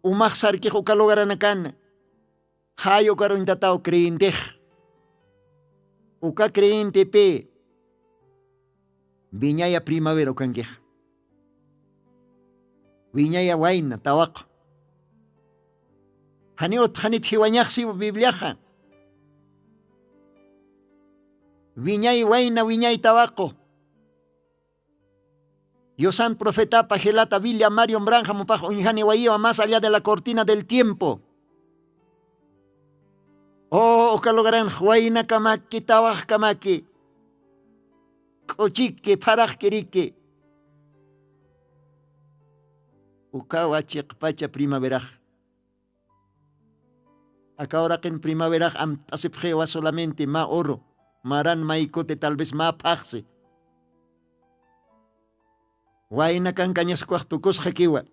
umax sarkix uka lugaranakana jay ukaruñtataw creyentix uka creyentepï wiñaya primavera ukankix wiñaya wayna tawaqa janiw utxanit jiwañaxsiw bibliaxa. Wiñay wayna wiñay tawaqu. Yusan profetapa jilata villa mario mbranjamupax uñjani wayiwa mas allá de la cortina del tiempo. O uka lugaranx waynakamaki tawaqkamaki, k'uchiki pharaqkiriki. Ukawa chiqpacha primaverax. Aka uraqin primaverax amt'asipxiwa solamente mä uru, maran maykuti tal vez mä phaxsi. Wayna kankañaskuwax tukusxakiwa.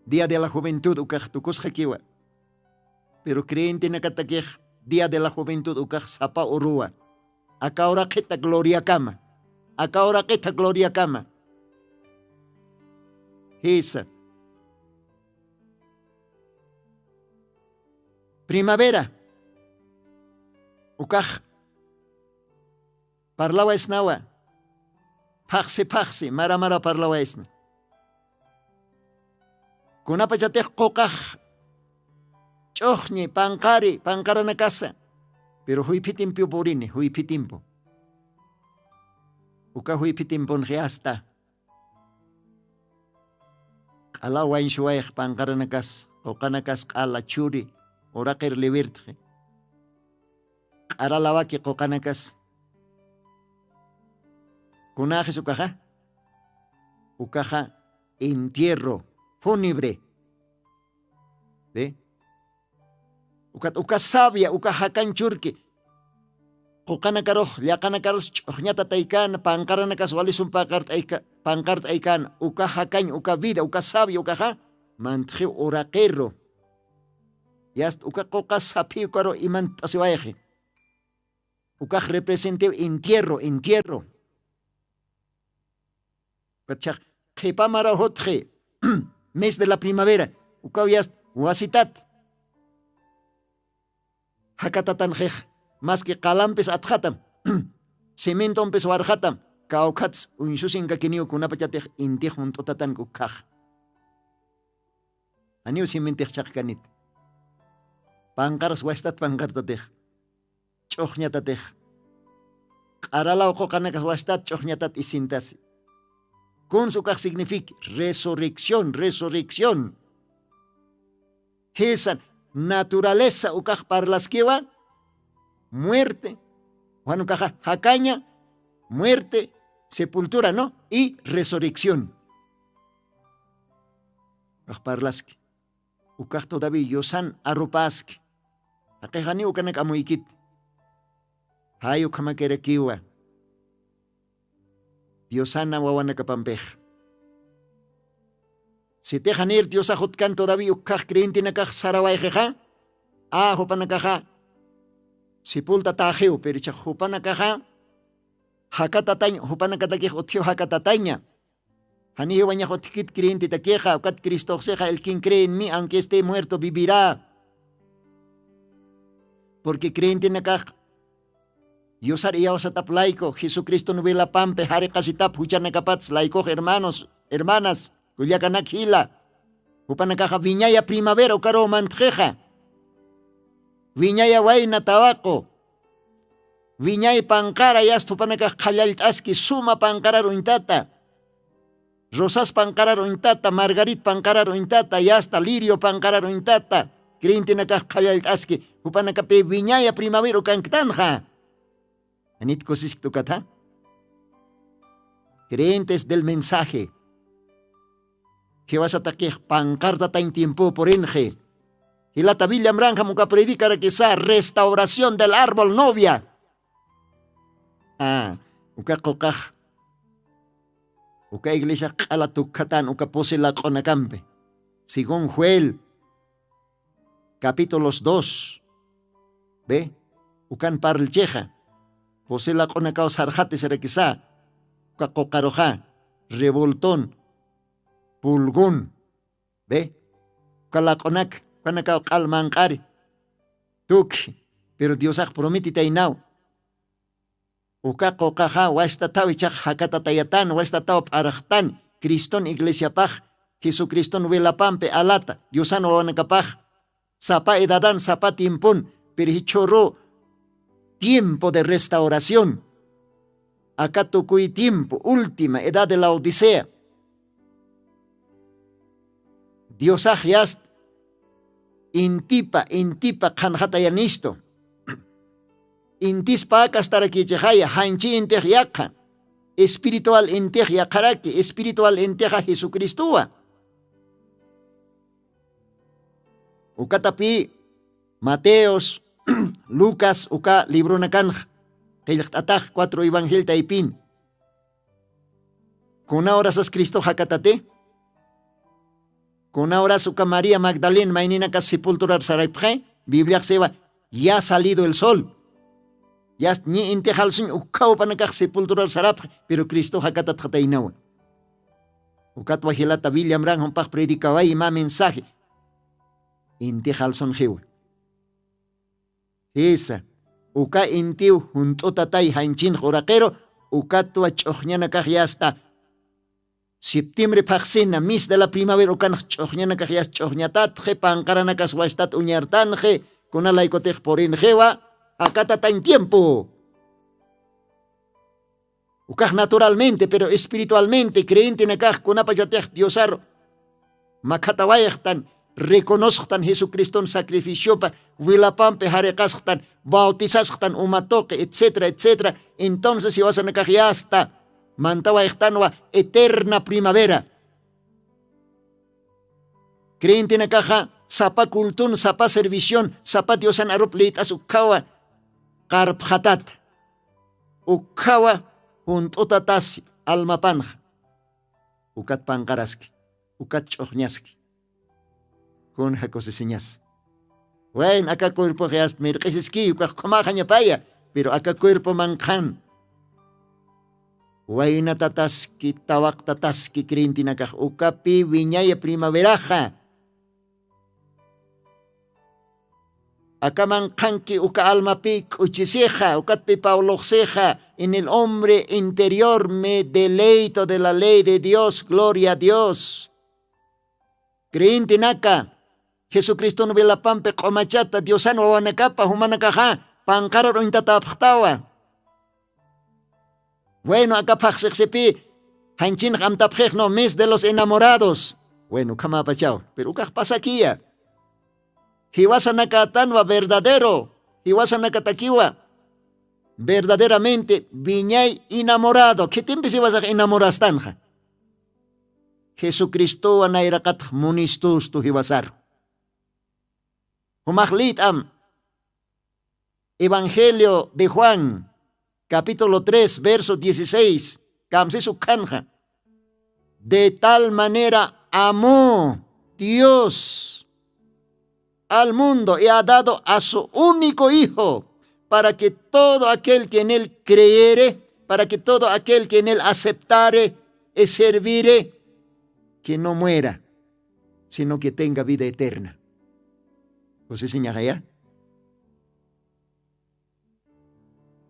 Día de la juventud ukax tukusxakiwa. Pero creyentenakatakix día de la juventud ukax sapa uruwa. Aka uraqita gloriakama. Aka uraqita gloriakama. Jisa. Primavera ukax parlawaysnawa. Phaxsi phaxsi mara mara parlawaysna. Kunapachatix quqax ch'uxñi panqari panqaranakasa. Pero juyphitimpiw purini juyphitimpu. Uka juyphitimpunxi asta q'alaw wañsuwayx panqaranakas quqanakas q'ala churi uraqir liwirtxi. Q'aralawaki quqanakas. Kunaxis ukaxa? Ukaxa entierro fúnebre. Ukat uka sabia uka jakañ churki quqanakarux llaqanakarus ch'uxñatataykäna panqaranakas walisum panqart'aykäna uka jakañ uka vida uka sabia ukaxa mantxiw uraqiru. Yast uka quqa saphiw karu imant'asiwayxi. Ukax representiw entierro entierro. Ukatchax qhipa maraw jutxi mes de la primavera. Ukaw yast wasitat jakatatanxix maski qalampis atxatam cementompis warxatam kawkhats uñsusinkakiniw kunapachatix intix junt'utatanka ukkhax. Janiw simintix chhaqkanit panqaras wastat panqartatix ch'uxñatatix q'aralaw quqanakas wastat ch'uxñatat isintasi. Kunsa ukax significa resurrección resurrección. Jisa naturaleza ukax parlaskiwa muerte. Juan ukaxa jakaña muerte sepultura no y resurrección. Ukax parlaski ukax todavía yusan arupaski. Jaqixaniw ukanak amuykit jay ukhamakirakiwa. Diosana wawanakapampix sitixanir diosax utkan todavía ukkhax creyentenakax sarawayxixa a jupanakaxa sipulta taxiw pirichax jupanakaxa jakatatañ jupanakatakix utjiw jakatataña. Janijiwañax utjkit creyentetakixa ukat cristoxsixa el quien cree en mi aunque este muerto vivirä. Purqui creyentenakax yusar iyawsatap layku jesucriston wilapampi jariqasitap juchanakapats laykux hermanos hermanas kullakanak jila. Jupanakaxa wiñaya primavera ukaruw mantxixa wiñaya wayna tawaqu wiñay panqara yasta jupanakax qhallallt'aski suma panqarar uñtata. Rosas panqarar uñtata margarit panqarar uñtata yasta lirio panqarar uñtata creyentenakax qhallallt'aski jupanakapi wiñaya primavera ukanktanxa. Anit kusiskta ukatha creyentes del mensaje jiwasataqix panqartatañ tiempo purinxi. Jilata villamranjam uka predikarakisa restauración del árbol novia. Uka quqax uka iglesiax q'ala tukkhatan uka pusi laq'unakampi según joel capítulos dos ve ukan parlchixa pusi laq'unakaw sarxati sirakisa uka quqaruxa revoltón pulgón ve uka laq'unak ukanakaw q'al manq'ari tukhi. Pero diosax prometitaynaw uka quqaxa wastataw ichax jakatatayatan wastataw p'araxtan criston iglesiapax jesucriston wilapampi alata diosan wawanakapax sapa edadan sapa tiempon pirijichhuru tiempo de restauración. Aka tukuy tiempo, última edad de la odisea. Diosax yast intipa intipa qhanxatayanistu. Intispa kastarakïchixaya janchi intix yaqha, espiritual intix yaqharaki espiritual intixa jesucristuwa. Ukatapï mateos lucas uka librunakanx qillqt'atax cuatro evangelta ipin. Kuna horasas cristox jakatati? Kuna horas uka maría magdalena mayninakas sepulturar sarapxi. Bibliaxsiwa ya salido el sol. Yast ñi intixalsuñ ukkhaw panakax sepulturar sarapxi. Pero cristox jakatatxataynawa. Ukatwa jilata williamran jumpax predikaway ima mensaje. Intixalsunxiwa. Jisa, uka intiw junt'utatay janchinx uraqiru. Ukatwa ch'uxñanakax yasta septiembre phaxsina mis de la primavera ukanx ch'uxñanakax yasta ch'uxñatatxi panqaranakas washtat uñartanxi. Kuna laykutix purinxiwa jakatatañ tiempo. Ukax naturalmente pero espiritualmente creyentenakax kunapachatix diosar makhatawayxtan, reconosxtan jesucriston sacrificiopa wilapampi jariqasxtan, bautisasxtan uma tuqi etcétera etcétera. Entonces jiwasanakax yasta mantawayxtanwa eterna primavera. Creyentenakaxa sapa culton sapa servicion sapa diosan arup lït'as ukkhawa qarpxatata. Ukkhawa junt'utatasi almapanxa. Ukat panqaraski, ukat ch'uxñaski. Kunja kusisiñas. Wayn aka cuerpoxi asta mirq'isiskiy ukax qhumaxañapaya. Pero aka cuerpoman qhan waynatataski tawaqtataski creyentenakax ukapi wiñaya primaveraxa. Akaman qhanki uka almapi k'uchisixa ukatpi pabloxsixa en el hombre interior me deleito de la ley de dios gloria a dios. Creyentenaka jesucriston wilapampi q'umachata diosan wawanakapa jumanakaxa panqarar uñtatäpxtawa. Bueno aka phaxsixsipi janchinx amtapxixnu mes de los enamorados. Bueno ukhamapachaw pero ukax pasakiya. Jiwasanakatanwa verdadero jiwasanakatakiwa verdaderamente wiñay enamorado khitimpis jiwasax enamorastanxa. Jesucristowa nayraqatx munistustu jiwasaru. Jumax lït'am evangelio de juan capítulo tres verso dieciséis. Kamsis ukkhanxa de tal manera amó dios al mundo y ha dado a su único hijo para que todo aquel que en él creere para que todo aquel que en él aceptare y servire que no muera sino que tenga vida eterna. Kusisiñaxaya.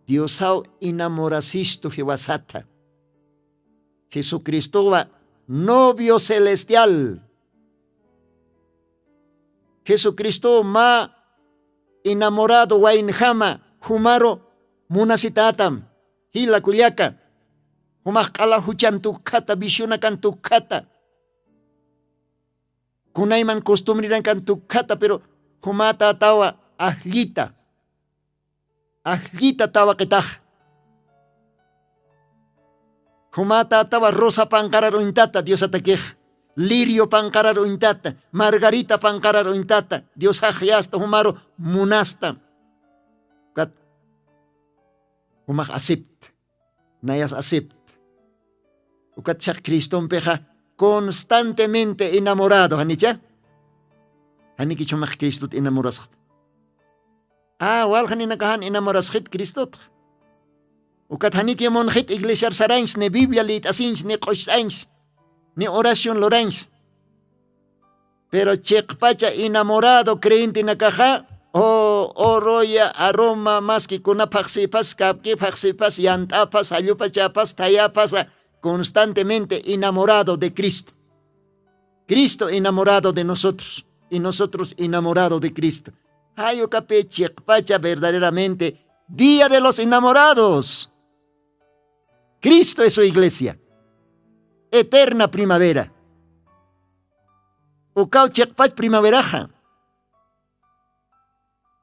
Diosaw enamorasistu jiwasata jesucristowa novio celestial. Jesucristow mä enamorado waynjama jumaru munasitatam. Jila kullaka jumax q'ala juchan tukjata visionakan tukjata kunayman costumbrinakan tukjata pero jumätätawa ajllita ajllita tawaqitax. Jumätätawa rosa panqarar uñtata diosatakix lirio panqarar uñtata margarita panqarar uñtata diosax yasta jumaru munasta. Ukat jumax acepta nayas acepta. Ukat chhaq cristompixa constantemente enamorado janicha? Janiki chhumax cristot enamorasxta? A walxaninakaxan enamorasxit cristotxa. Ukat janiki munxit iglesiar sarañs ni biblia lït'asiñs ni q'ucht'añs ni oración lurañs. Pero chiqpacha enamorado creyentenakaxa o oroya aroma maski kuna phaqsipas kapki phaqsipas yant'apas jallupachapas thayapasa constantemente enamorado de cristo. Cristo enamorado de nosotros y nosotros enamorado de cristo. Jayukapi chiqpacha verdaderamente Día de los Enamorados. Cristo es su iglesia. Eterna primavera. Ukaw chiqpach primaveraxa.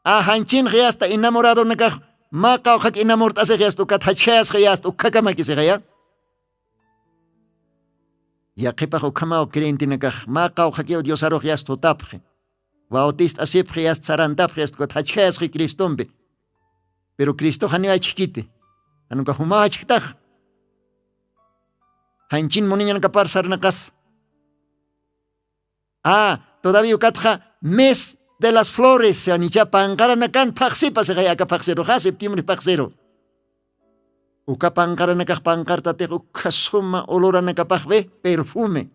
A janchinxa yasta enamoradonakax, mä qawqhak enamort'asix yasta ukat jachjayasxa yasta ukhakamaki sixaya. Yaqhipax ukhamaw creyentenakax mä qawqhakiw diosarux yasta jutapxi, bautist'asipxi yasta sarantapxi yasta ukat jachjayasxi cristompi. Pero cristoxaniw achkiti, januka jumaw achktax. Janchin muniñanakapar sarnaqas. A, todavía ukatxa mes de las flores sanicha panqaranakan phaxsipa sixay aka phaxsiruxa septiembre phaxsiru. Uka panqaranakax panqartatix ukha suma oloranakapaxwi perfume.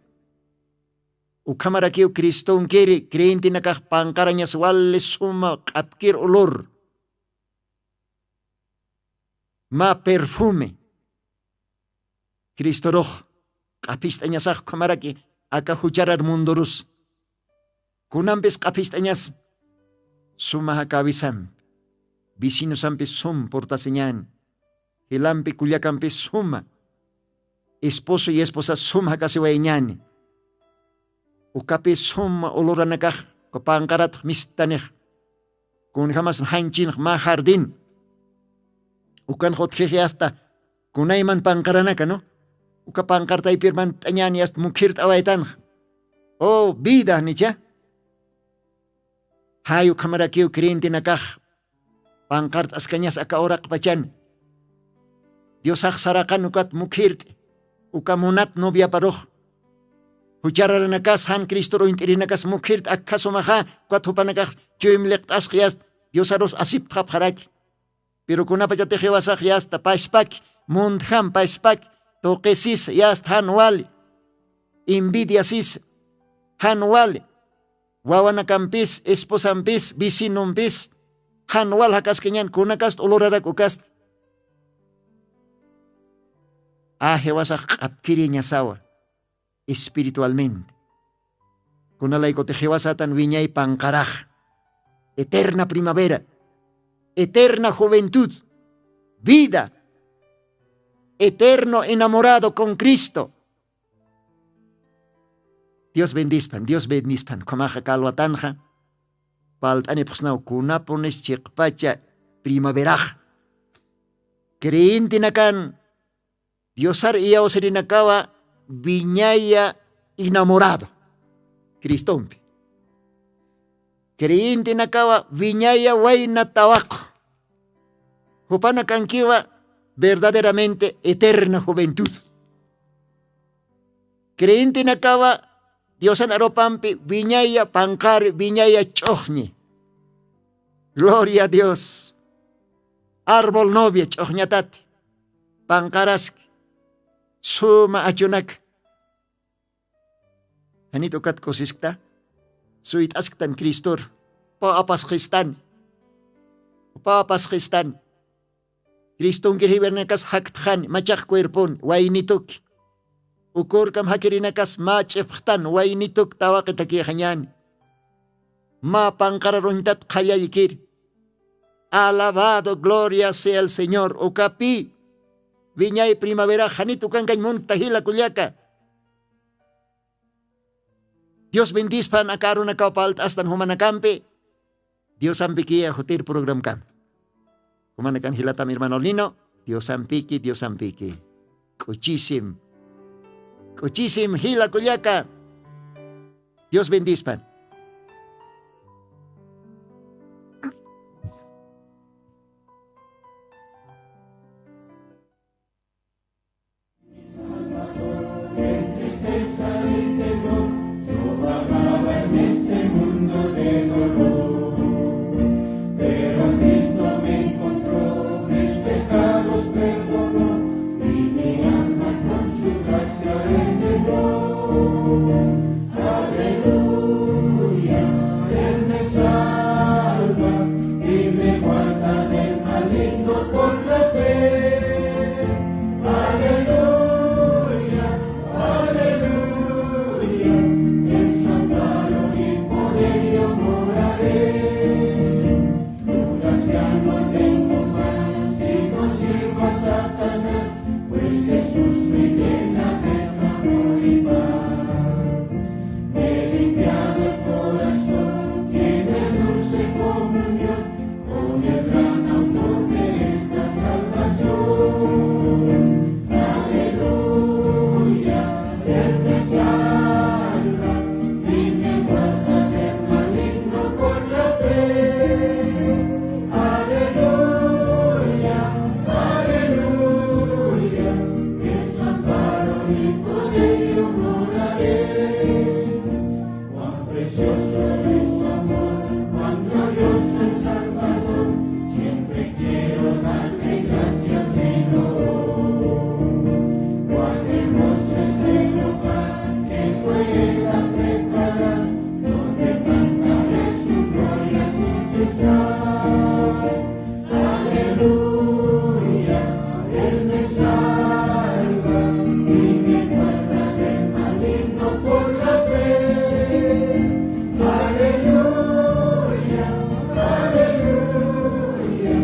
Ukhamarakiw cristonkiri creyentenakax panqarañas wali suma q'apkir olor. Mä perfume cristorux q'aphicht'añasax ukhamaraki aka jucharar mundorus. Kunampis q'aphicht'añas suma jakawisampi, vecinosampis sum purtasiñani, jilampi kullakampis suma, esposo y esposas sum jakasiwayañani. Ukapi suma uluranakax uka panqaratx mistanix. Kunjamas janchinx mä jardín ukanx utjixi asta kunayman panqaranaka no. Uka panqartaypir mant'añani asta mukhirt'awaytanx. O vida nicha. Jay ukhamarakiw creyentenakax panqart'askañas aka uraqpachan. Diosax saraqan ukat mukhirt'i uka munat noviaparux. Juchararanakas jan cristor uñt'irinakas mukhirt'i akkhasumaxa ukat jupanakax chuyum liqt'asqi asta diosarus asiptxapxaraki. Pero kunapachatix jiwasax yasta pachpaki, muntjam pachpaki, tuqisis yasta jan wali, envidiasis jan wali, wawanakampis esposampis vecinompis jan wal jakaskañan kunakasta ulurarak ukasta. A jiwasax q'apkiriñasawa espiritualmente. Kunalaykutix jiwasatan wiñay panqarax, eterna primavera, eterna juventud, vida, eterno enamorado con Cristo. Dios bendispan, Dios bendispan ukhamaxa kalwatanxa. Palt'anipxsnaw kunapunis chiqpacha primaverax creyentenakan diosar iyawsirinakawa wiñaya enamorado cristompi. Creyentenakawa wiñaya wayna tawaqu. Jupanakankiwa verdaderamente eterna juventud. Creyentenakawa diosan arupampi wiñaya panqari wiñaya ch'uxñi. Gloria a dios. Árbol novia ch'uxñatati panqaraski suma achunaka. Janit ukat kusiskta suyt'asktan cristor. Upaw apasxistan. Upaw apasxistan. Cristonkir jiwirinakas jaktxani machax cuerponi waynituki. Ukurkam jakirinakas mä ch'ipxtan waynituk tawaqitakixañani. Mä panqararuñtat qhallallkir. Alabado gloria sea el señor ukapi. Wiñay primavera janit ukankañ munkta jila kullaka. Dios bendispan aka arunakaw palt'astan jumanakampi. Diosampikiya jutir programkam. Jumanakan jilatam hermano lino. Diosampiki diosampiki. K'uchisim. K'uchisim jila kullaka. Dios bendispan. Yo soy su amor, cuando yo soy Salvador, siempre quiero darle gracias, Señor. Cuán hermoso es el hogar que fue Él a preparar, donde cantaré su gloria sin cesar. Aleluya, Él me salva y me guarda del maligno por la fe. Aleluya, aleluya,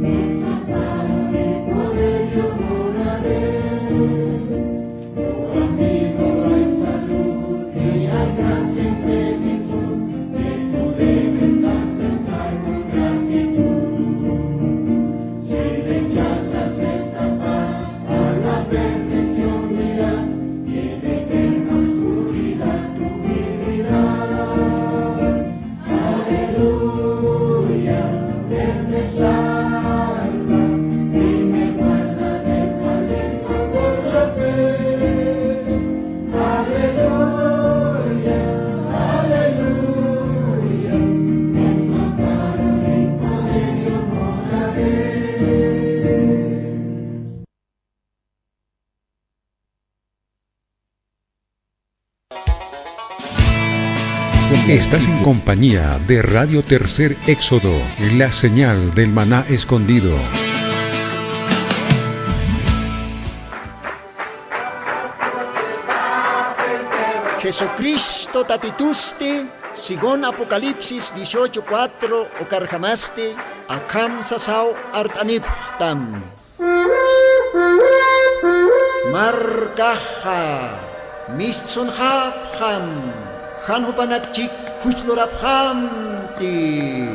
en su amparo y poder yo moraré. Tu amigo hay salud, que hay gracia en plenitud, que tú debes aceptar con gratitud. Si rechazas esta paz, a la perdición irás, y en eterna oscuridad tú vivirás. Aleluya, Él me salva y me guarda del maligno por la fe. Aleluya, aleluya, en su amparo y poder yo moraré. Estás en compañía de Radio Tercer Éxodo, la señal del maná escondido. Jesucristo Tatitusti, según Apocalipsis dieciocho cuatro, ukarjamasti, akham sasaw art'anipxtam. Markaxa mistsunxapxam, jan jupanakchik juch lurapxamti.